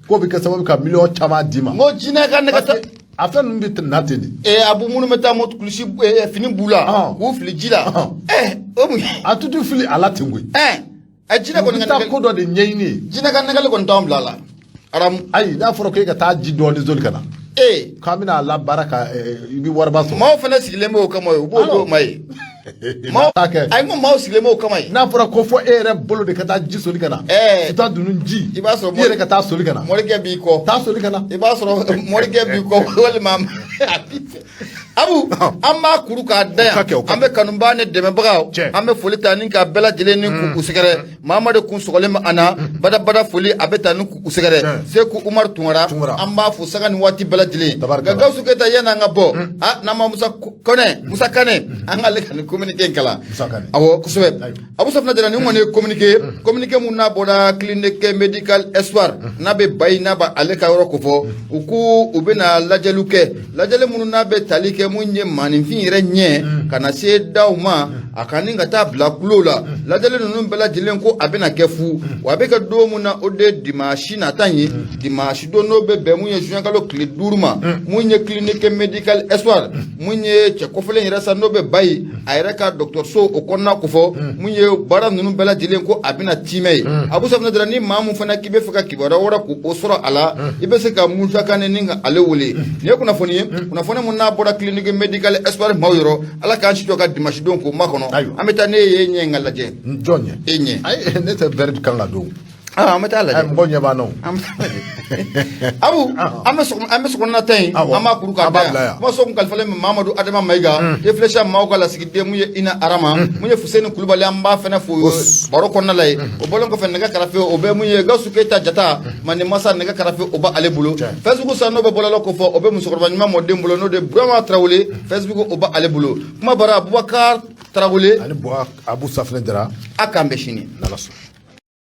k'o bɛ kɛ sababu ka miliyɔn caman d'i ma. N ko jinɛ ka nɛgɛ t'a. A fɛn ninnu bɛ na ten de. Ee, abu, minnu bɛ taa moto kulusi fini b'u la k'u fili ji la, ɛ, o mun. A tutu fili a la ten koyi. Ɛ ɛ, jinɛ kɔni ka taa ko dɔ de ɲɛɲini. Jinɛ ka nɛgɛli kɔni t'anw bila a la. Aramu. Ayi, n'a fɔra k'e ka taa ji dɔɔni zoli ka na. Ee. K'an bɛna a labaara ka i bɛ wariba sɔrɔ. Maaw fana sigilen b'o kama ye, u b'o d'o ma ye. Maaw ayi, n ko maaw sigilen b'o kama ye. N'a fɔra ko fɔ e yɛrɛ bolo de ka taa ji soli ka na. Ɛɛ. Suta Dunu ji. I b'a sɔrɔ i yɛrɛ ka taa soli ka na. Morikɛ b'i kɔ. Taa soli ka na. I b'a sɔrɔ morikɛ b'i kɔ walima abu, an b'a kuru k'a da yan. An bɛ kanubaa ni dɛmɛbagaw, an bɛ foli ta ni ka bɛɛ lajɛlen ni k'u sɛgɛrɛ. Mamadu kun sɔgɔlen bɛ an na badabada, foli a bɛ ta ni k'u sɛgɛrɛ. Seku Umaru Tunkara, an b'a fo sanga ni waati bɛɛ lajɛlen. Nka Gawusu Keyita, yanni an ka bɔ, n'an ma Musa Kɔnɛ, Musa Kanɛ, an k'ale ka nin communiqué in kalan. Awɔ, kosɛbɛ. Abu Safinɛ Jara, nin kɔni ye communiqué mun n'a bɔra clinique médicale Espoir, n'a bɛ Bayi, n'a bɛ ale ka yɔrɔ kofɔ, u ko u bɛna lajɛliw kɛ, lajɛli minnu n'a bɛ tali kɛ mun ye maaninfin yɛrɛ ɲɛ ka na se daw ma, a ka ni ka taa bila kulo la. Lajɛli ninnu bɛɛ lajɛlen ko a bɛna kɛ fu wa, a bɛ kɛ don mun na, o de ye dimanche nata ye, dimanche don n'o bɛ bɛn mun ye juin kalo tile 5 ma, mun ye clinique médicale Espoir, mun ye cɛ kɔfɛlen yɛrɛ sa, n'o bɛ Bayi, a yɛrɛ ka dɔgɔtɔrɔso o kɔnɔna kofɔ, mun ye baara ninnu bɛɛ lajɛlen ko a bɛna tiimɛ ye. Abu Safinɛ Jara, ni maa mun fana k'i bɛ fɛ ka kibaruya wɛrɛ k'o sɔrɔ a la, i bɛ se ka Musa Kanɛ ni ka ale wele. Nin ye kunnafoni ye, kunnafoni mun n'a bɔra clinique médicale Espoir maaw yɔrɔ. Ala k'an si jɔ ka dimanche don k'o makɔnɔ. An bɛ taa ne ye ɲɛ in ka lajɛ. Jɔn ɲɛ? E ɲɛ. Ayi, ne tɛ verre kan ka don. Ah, an bɛ taa lajɛ. Mɔgɔ ɲɛ b'an na o. An bɛ taa lajɛ. Abu, an bɛ sokɔnɔna ta in, an b'a kuru k'a da yan. Kuma so kun kalifalen bɛ Mamadu Adama Mayiga, réfléchir maaw ka lasigiden mun ye Ina Arama, mun ye Fuseni Kulubali, an b'a fɛnɛ fo baro kɔnɔna la yen. O bɔlen kɔfɛ, nɛgɛ karafe o bɛ mun ye Gawusu Keyita Jata, Mande Masa, nɛgɛ karafe o b'ale bolo. Facebook san n'o bɛ bɔlɔlɔ kofɔ, o bɛ musokɔrɔba ɲuman mɔden bolo, n'o de Burama Tarawele, Facebook o b'ale bolo. Kuma bara Abubakar Tarawele ani Buwa Abu Safinɛ Jara. A k'an bɛn sini. N'Ala sɔnna.